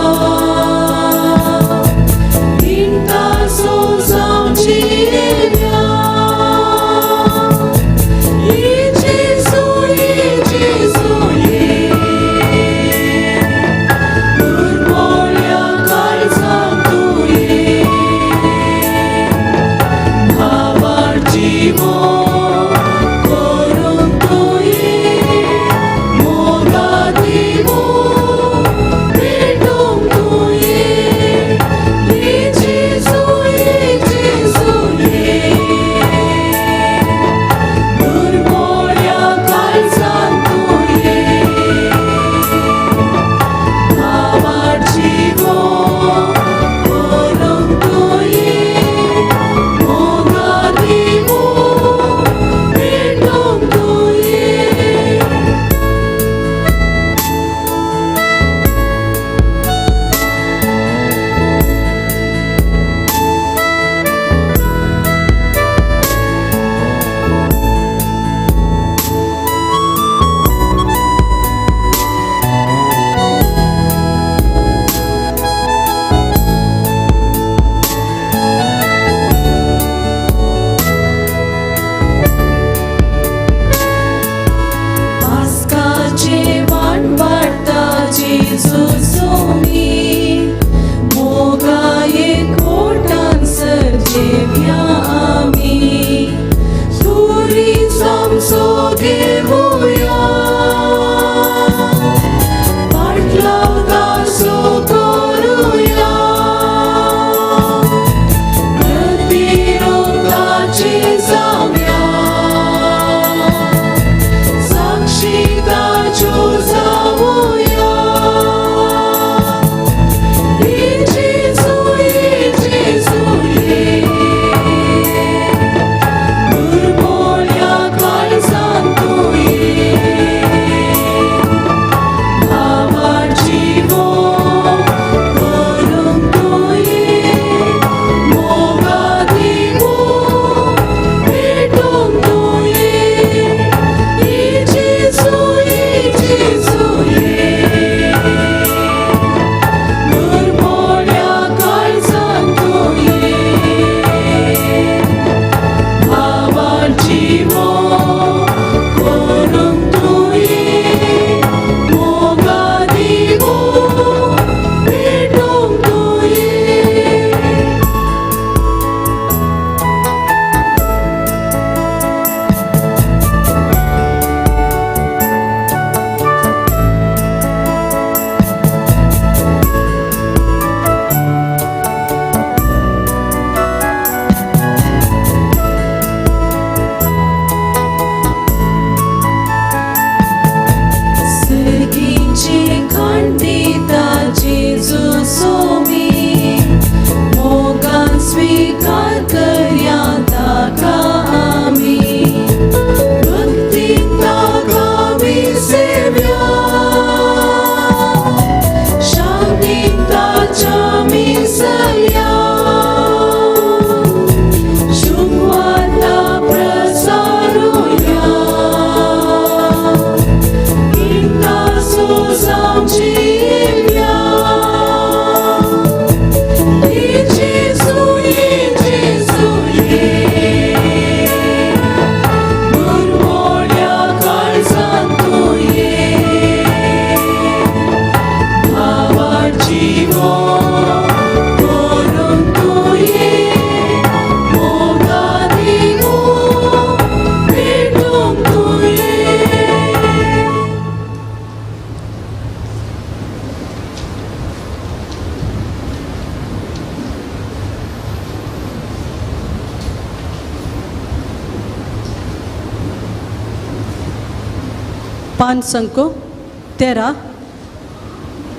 5:13,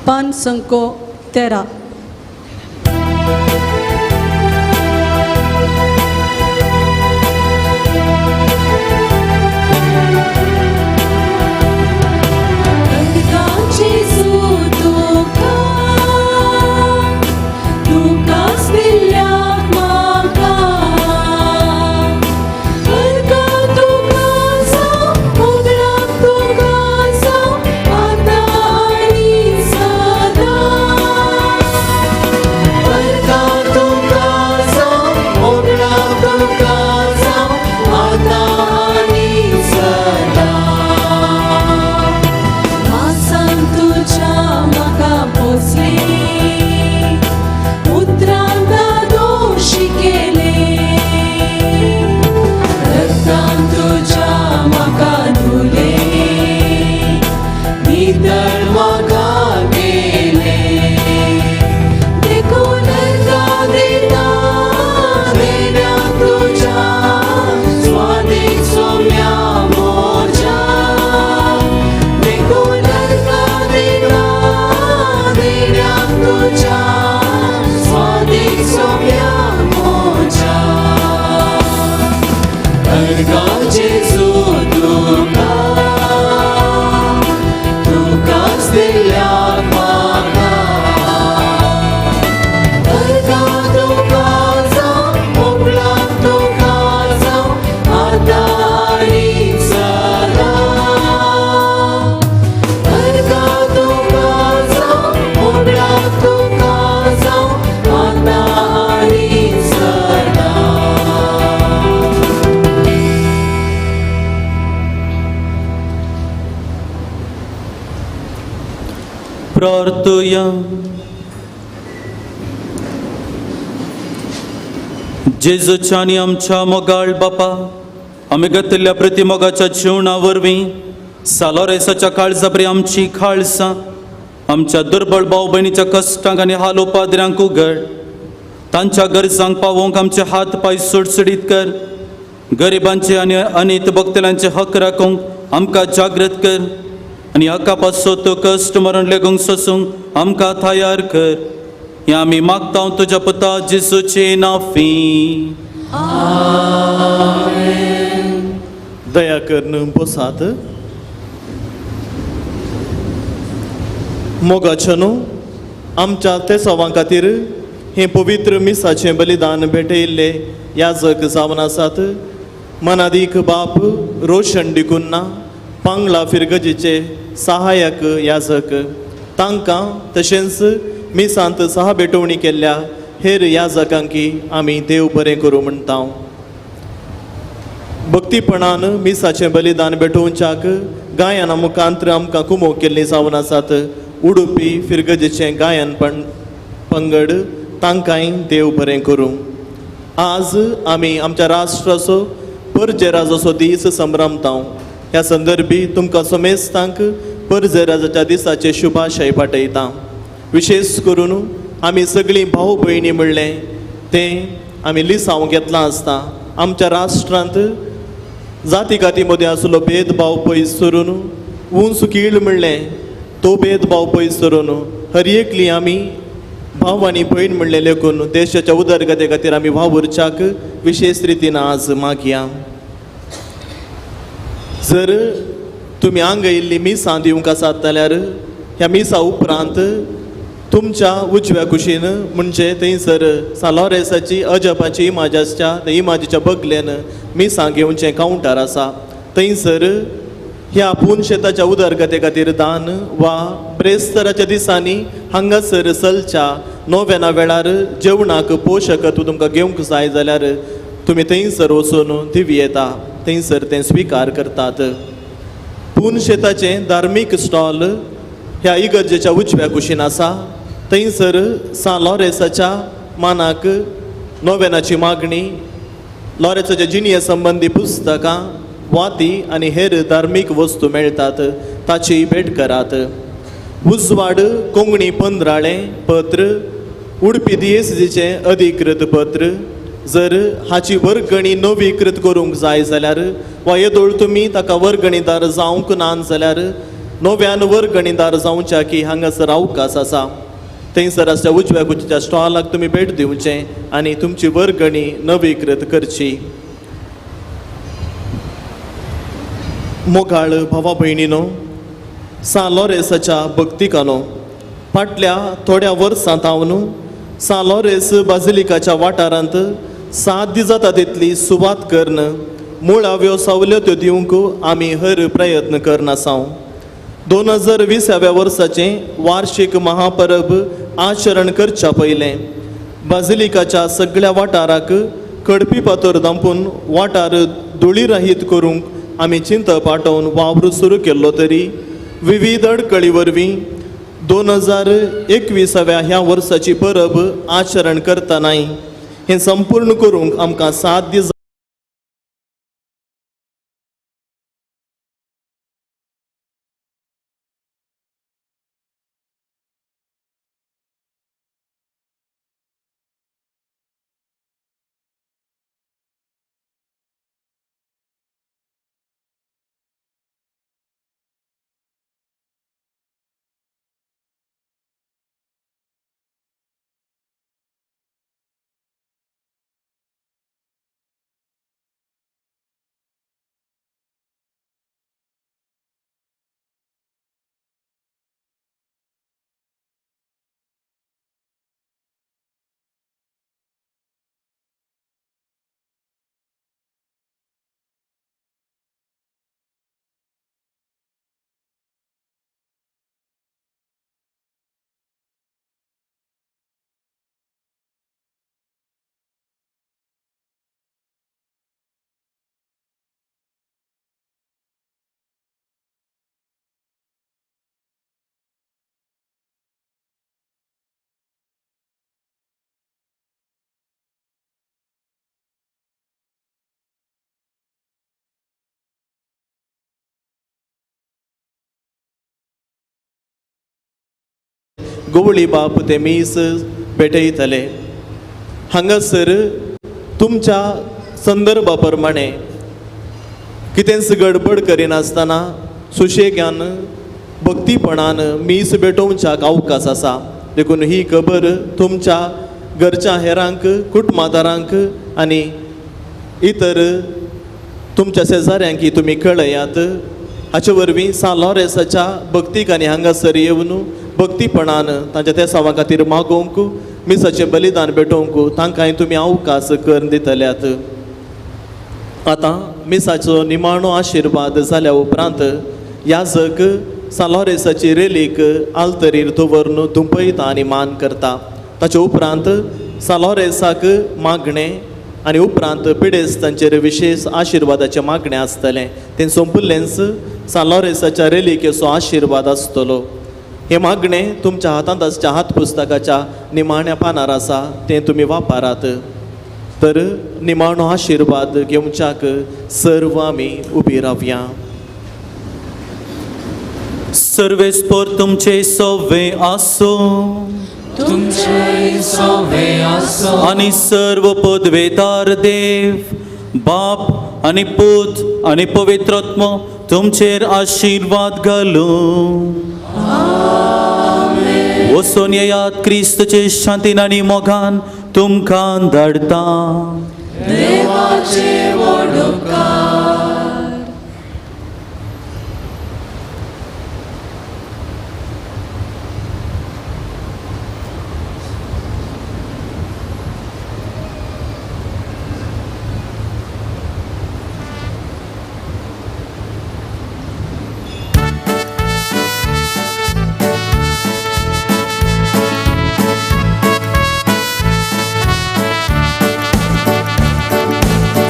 5:13. प्रार्थुया. जेजूच्या आनी आमच्या मोगाळ बापा, आमी घेतिल्ल्या प्रतिमोगाच्या जिवना वरवीं सालोरेसाच्या काळजापरी आमची खाळसां आमच्या दुर्बळ भाव भयणीच्या कश्टांक आनी हाल उपाद्र्यांक उगड, तांच्या गरजांक पावोवंक आमचे हात पांय सुडसुडीत कर. गरिबांचे आनी अनीत भोगतल्यांचे हक राखूंक आमकां जागृत कर आनी हक्का पासत कश्ट मरण लेगूंक सोसूंक आमकां तयार कर. हें आमी मागता तुज्या पुता जेजूचे नाफी. दया करून बसात. मोगाचो न्हू आमच्या तेसावां खातीर हें पवित्र मिसाचें बलिदान भेटयिल्ले याजक जावन आसात. मनादीक बाप रोशन डिकुन्ना पांगला फिरगजीचे सहायक याजक, तांकां तशेंच मिसांत सहा भेटवणी केल्ल्या हेर याजकांकी आमी देव बरें करूं म्हणटा. भक्तीपणान मिसाचें बलिदान भेटोवच्याक गायना मुखांत्र आमकां कुमोक केल्ली जावन आसात. उडुपी फिरगजेचें गायन पंगड, तांकांय देव बरें करूं. आज आमी आमच्या राष्ट्राचो परजेराजाचो दीस संभ्रमता. ह्या संदर्भी तुमकां समेस्तांक परजेराजाच्या दिसाचे शुभाशय पाठयता. विशेष करून आमी सगळीं भाव भयणी म्हणलें तें आमी लिसांव घेतलां आसता. आमच्या राष्ट्रांत जाती काती मदीं आसलो भेदभाव पयस सरून उंच कीळ म्हणलें तो भेदभाव पयस सरून हर एकली आमी भाव आनी भयण म्हणलें लेखून देशाच्या उदरगते खातीर आमी वावुरच्याक विशेष रितीन आज मागया. जर तुमी आंग येयल्ली मिसां दिवंक आसात जाल्यार ह्या मिसा उपरांत तुमच्या उजव्या कुशीन म्हणजे थंयसर सालोरेसाची अजपाची इमाज आसच्या त्या इमाजीच्या बगलेन मिसां घेवचें कावंटर आसा. थंयसर ह्या पुनशेताच्या उदरगते खातीर दान वा ब्रेस्तराच्या दिसांनी हांगासर सलच्या नोवेना वेळार जेवणाक पोशक तूं तुमकां घेवंक जाय जाल्यार तुमी थंयसर वचून दिवी येता, थंयसर तें स्विकार करतात. पुनशेताचें धार्मीक स्टॉल ह्या इगर्जेच्या उजव्या कुशीन आसा. थंयसर सान लॉरेसाच्या मानाक नोवेनाची मागणी, लॉरेसाच्या जिणये संबंदी पुस्तकां, वाती आनी हेर धार्मीक वस्तू मेळटात, ताची भेट करात. उजवाड कोंकणी पंदराळें पत्र, उडपी दियेसीचें अधिकृत पत्र, जर हाची वर्गणी नवीकृत करूंक जाय जाल्यार वा येदोळ तुमी ताका वर्गणीदार जावंक ना जाल्यार नव्यान वर्गणीदार जावच्या की हांगासर अवकाश आसा. थंयसर आसच्या उजव्या कुशीच्या स्टॉलाक तुमी भेट दिवचें आनी तुमची वर्गणी नवीकृत करची. मोगाळ भावा भयणीनो, सान लॉरेसाच्या भक्तिकानो, फाटल्या थोड्या वर्सां थावन सान लॉरेस बाजिलिकाच्या वाठारांत साध्य जाता तितली सुवात करून मुळाव्यो सवलत्यो दिवंक आमी हर प्रयत्न करनासांव. 2020व्या वर्साचें वार्षीक महापरब आचरण करच्या पयलें बाजिलिकाच्या सगळ्या वाठाराक कडपी पातोर दांपून वाठार धुळीराहीत करूंक आमी चिंतप आटोवन वावर सुरू केल्लो तरी विविध अडकळी वरवीं 2021व्या ह्या वर्साची परब आचरण करतनाय हें संपूर्ण करूंक आमकां साध्य गोवळी बाप ते मीस भेटयतले. हांगासर तुमच्या संदर्भा प्रमाणे कितेंच गडबड करिनासतना सुशेगान भक्तीपणान मीस भेटोवच्याक अवकाश आसा. देखून ही खबर तुमच्या घरच्या हेरांक, कुटुंबादारांक आनी इतर तुमच्या शेजाऱ्यांक तुमी कळयात. हाचे वरवीं सान लॉरेसाच्या भक्तीक आनी हांगासर येवन भक्तीपणान तांच्या तेसांवा खातीर मागोवंक, मिसाचें बलिदान भेटोवंक तांकांय तुमी अवकाश करून दितल्यात. आतां मिसाचो निमाणो आशिर्वाद जाल्या उपरांत याजक सान लॉरेसाची रेलीक आल्तरीर दवरून धुंपयता आनी मान करता. ताचे उपरांत सान लॉरेसाक मागणें आनी उपरांत पिडेस्तांचेर विशेश आशिर्वादाचें मागणें आसतलें. तें सोंपिल्लेंच सान लॉरेसाच्या रेलिकेचो आशिर्वाद आसतलो. हें मागणें तुमच्या हातांत आसच्या हात पुस्तकाच्या निमाण्या पानार आसा, तें तुमी वापरात. तर निमाणो आशिर्वाद घेवच्याक सर्व आमी उबी रावया. सर्वेस्पर तुमचे सवे आसूं, तुमचे सवे आसूं, आनी सर्व पदवेदार देव बाप आनी पूत आनी पवित्र आत्मो तुमचेर आशिर्वाद घालूं. वचून येयात क्रिस्तचे शांतीन आनी मोगान तुमकां धाडटा. देवाचे व्हड उपकार.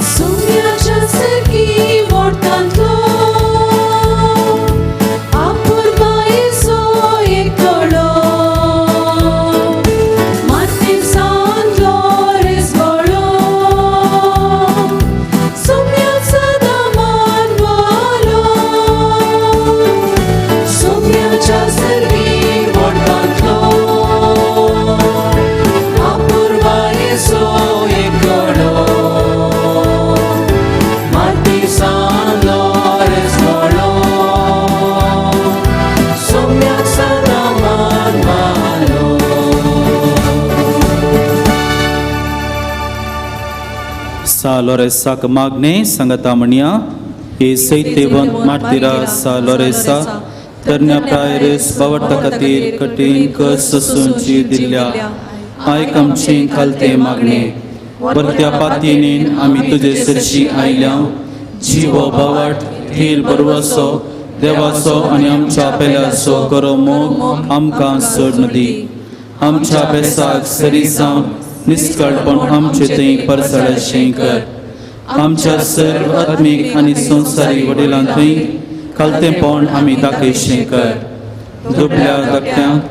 Soumya Jasaki. सा लोरेसाक मागणे सांगता म्हणया हे सैतेवंत मार्तीरा सा लोरेसा तरण्या प्रायरेस बावडता खातीर कठीण कस सोसूंची दिल्ल्या आयक आमचे खालते मागणे बरत्या पातयेन आमी तुजे सरशी आयल्या जिवो बावट थीर बरवसो देवाचो आनी आमच्या पेल्याचो करो मोग आमकां सोडून दी आमच्या बेसाक सरी जावन निस्कळपण आमचे थंय परसळशें कर आमच्या सर्व आत्मीक आनी संवसारी वडिलां थंय खालतेंपण आमी दाखयशें कर दुबल्या धाकट्यांक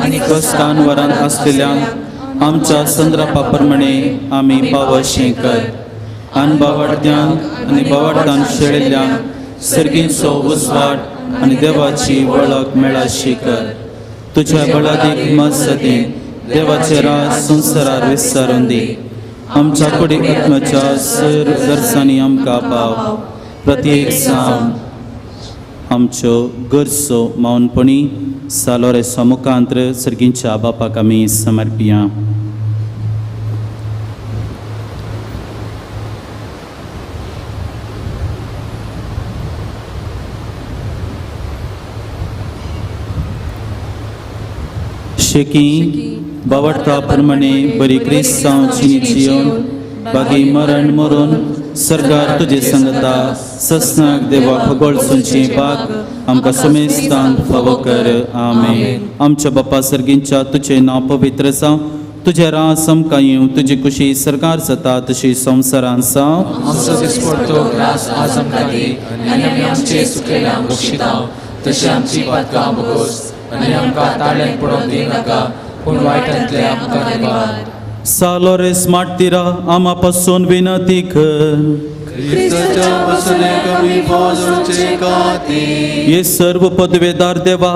आनी कश्टान वरांत आसलेल्यांक आमच्या संद्रापा प्रमाणे आमी पावशें कर आनी बावडत्यांक आनी बावडतान शेळिल्ल्यांक सर्गींचो उजवाड आनी देवाची वळख मेळाशी कर तुझ्या बळादीक मजतीन देवाचे राज संवसारार विस्तारून दी आमच्या कुडी आत्म्याच्या सर गरजांनी आमकां पाव प्रत्येक जावन आमच्यो गरजो मावनपणी सालोरेसो मुखांत्र सर्गींच्या बापाक आमी समर्पिया. शेकी बावडता प्रमाणे बरी क्रिस्तांव चिनी जिवन बागी मरण मरून सरकार तुजे संगता ससनाक देवा खगोळसूंची बाग आमकां सुमेस्तान फावो कर. आमेन. आमच्या बापा सर्गींच्या तुजें नांव पवित्र जावं, तुजें रास आमकां येवं, तुजी खुशी सरकार जाता तशी संवसारान जावं. आमचो दिसपडतो ग्रास आज आमकां दी आनी आमी आमचे सुकलेल्यांक बक्षितांव तशी आमची पातकां बोगोस आनी आमकां ताळ्यान पडोवंक दिनाका पूण वायटांतले आमकां निवार. सालोरेस मार्तीरा आमा पासून विनती कर. क्रिस्ताच्या वसनेक आमी फावजोचे खातीर हे सर्व पदवेदार देवा,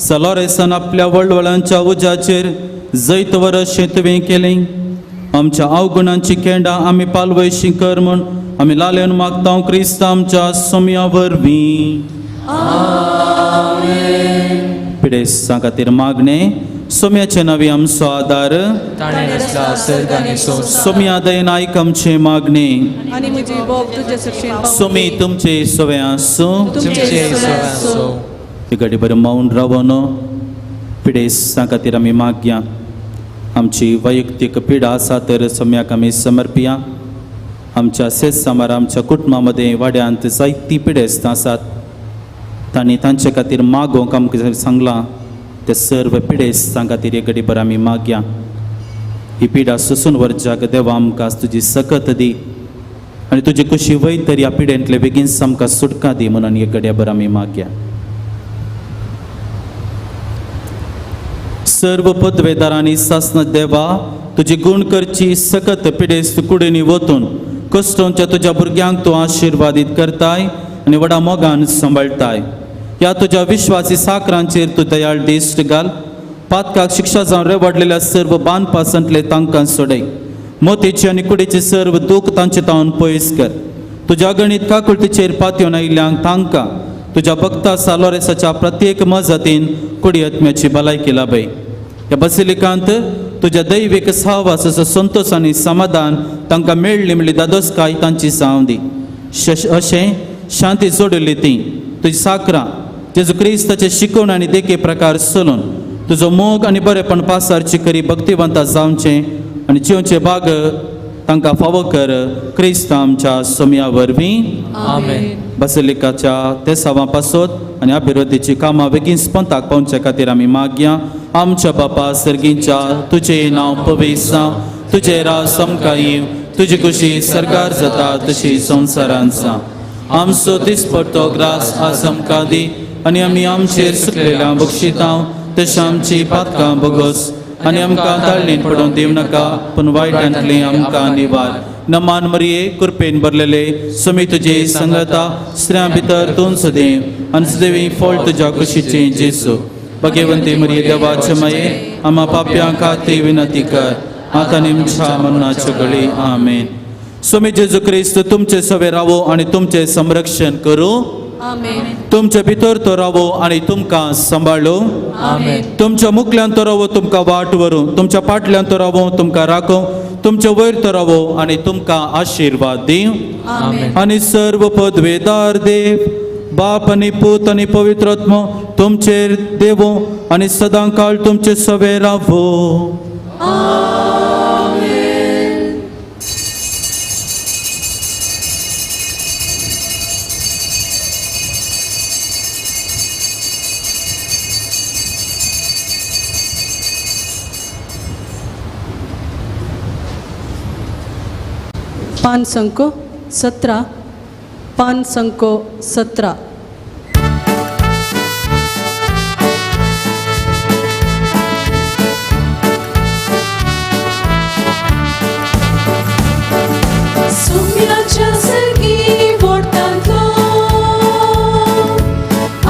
सालोरेसान आपल्या वळवळांच्या उज्याचेर जैतवर अशें तुवें केलें. आमच्या अवगुणांची केंडां आमी पालवयशी कर म्हूण आमी लालेन मागता क्रिस्त आमच्या सोम्या वरवीं. पिडेस्तां खातीर मागणें सोम्याचे नवी आमचो आदार ताणें रचला सर्ग आनी संवसार. सोम्या दयेन आयक आमचें मागणें आनी म्हजी बोग तुजे सरशीन पावोवंक सोमी तुमचे सवे आसूं. तुमचे सवे आसूं. ही घडी बरें मौन रावन पिडेस्तां खातीर आमी मागया. आमची वैयक्तीक पिडा आसा तर सोम्याक आमी समर्पिया. आमच्या शेतसामार आमच्या कुटुंबा मदें वाड्यांत जायतीं पिडेस्तां आसात, तांणी तांचे खातीर मागोवंक आमकां सांगलां. ते सर्व पिडेस्तां खातीर एक घडी बरें आमी मागया. ही पिडा सोसून वरच्याक देवा आमकां तुजी सकत दी आनी तुजी कुशी वयत तर ह्या पिडेंतले बेगीन आमकां सुटका दी म्हणून एक घडया बरें आमी मागया. सर्व पदवेदारांनी सासना देवा तुजी गुण करची सकत पिडेस्त कुडींनी वतून कश्टोंच्या तुज्या भुरग्यांक तूं आशिर्वादीत करताय आनी व्हडा मोगान सांबाळटाय. ह्या तुज्या विश्वासी साकरांचेर तूं दयाळ दिश्ट घाल. पातकाक शिक्षा जावन रेवाडलेल्या सर्व बांदपासांतले तांकां सोडय. मोतीचे आनी कुडीचे सर्व दूख तांचे तावन पयस कर. तुज्या गणीत काकुळतीचेर पातयेवन आयिल्ल्यांक तांकां तुज्या भक्ता सालोरेसाच्या प्रत्येक मजतीन कुडी आत्म्याची भलायकी लाभय. ह्या बसिलिकांत तुज्या दैवीक सहवासाचो संतोश आनी समाधान तांकां मेळ्ळी म्हणली दादोसकाय तांची जावं दी. अशें शांती जोडिल्ली ती तुजी साकरां जेजू क्रिस्ताचे शिकवण आनी देखी प्रकार चलून तुजो मोग आनी बरेपण पासारची करी भक्तिवंता जावचें आनी जिवचे बाग तांकां फावो कर. क्रिस्त आमच्या सोम्या वरवीं. आमेन. बसिलिकाच्या तेसावां पासत आनी अभिवृद्धीची कामां बेगीन स्पंताक पावचे खातीर आमी मागया. आमच्या बापा सर्गींच्या तुजें नांव पवित्र जावं, तुजें राज आमकां येवं, तुजी खुशी सरकार जाता तशी संवसारान जावं. आमचो दिसपट्टो ग्रास आज आमकां दी आनी आमी आमचेर सुकलेल्या बक्षितांव तशें आमची पातकां बोगस आनी आमकां ताळणेन पडोवंक दिवं नाका पूण वायटांतलें आमकां निवार. नमान मरिये कृपेन भरलेले समी तुजे संगता स्त्रियां भितर तूं सदैव आनी सदैवी फळ तुज्या कुशीचें जेजू. भगवंती मरिये देवाचे माये आमा पाप्यां खातीर विनंती कर आतां निमच्या मरणाच्या घडी. आमेन. स्वामी जेजू क्रिस्त तुमचे सवे रावो आनी तुमचें संरक्षण करूं. आमेन. तुमचे भितर तो रावो आनी तुमकां सांबाळू. आमेन. तुमच्या मुखल्यान तो रावो तुमकां वाट व्हरूं, तुमच्या पाटल्यान तो रावो तुमकां राखूं, तुमचे वयर तो रावो आनी तुमकां आशिर्वाद दिवं. आमेन. आनी सर्व पदवेदार देव बाप आनी पूत आनी पवित्र आत्मो तुमचेर देवो आनी सदां काळ तुमचे सवे रावो. पान संको 17, पान संको 17. सुम्याच्या सर्गी बोटांतलो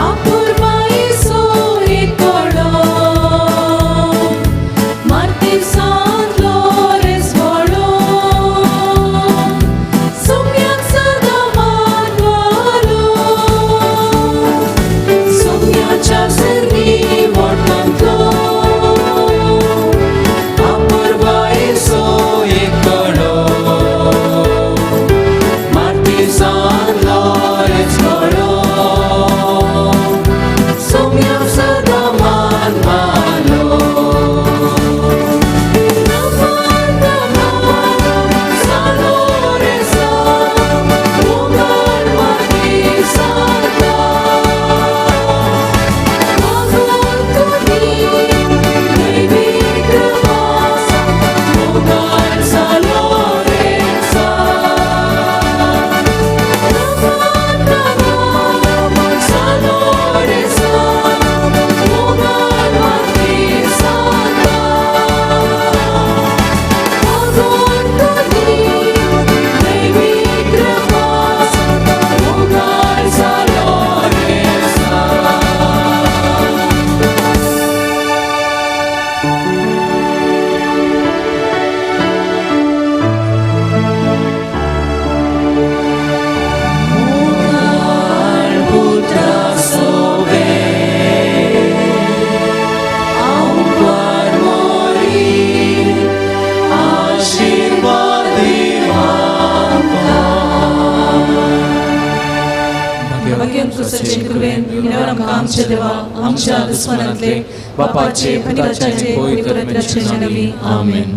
आपुरबायेचो एक कडो मार्तीसांतलो रेसवाडो सुम्याक सदां मानवालो. सुम्याच्या सर्गी बोटांतलो आपुरबायेचो एक कडो मार्तीसांतलो रेसवाडो सुम्याक सदां मानवालो. नमन नमन सालोरेसा मुगार मार्तीसांतलो मागून तुमी दैवी कृपा मुगार सालोरेसा. नमन नमन सालोरेसा मुगार मार्तीसांतलो मागून तुमी दैवी कृपा मुगार सालोरेसा. भाग्यम क्रिस्ताचे कृपेन विनवर आमकां आमच्या देवा आमच्या दुस्मनांतले बापाचे पुताचे आनी पवित्र आत्म्याचे नांवी. आमेन.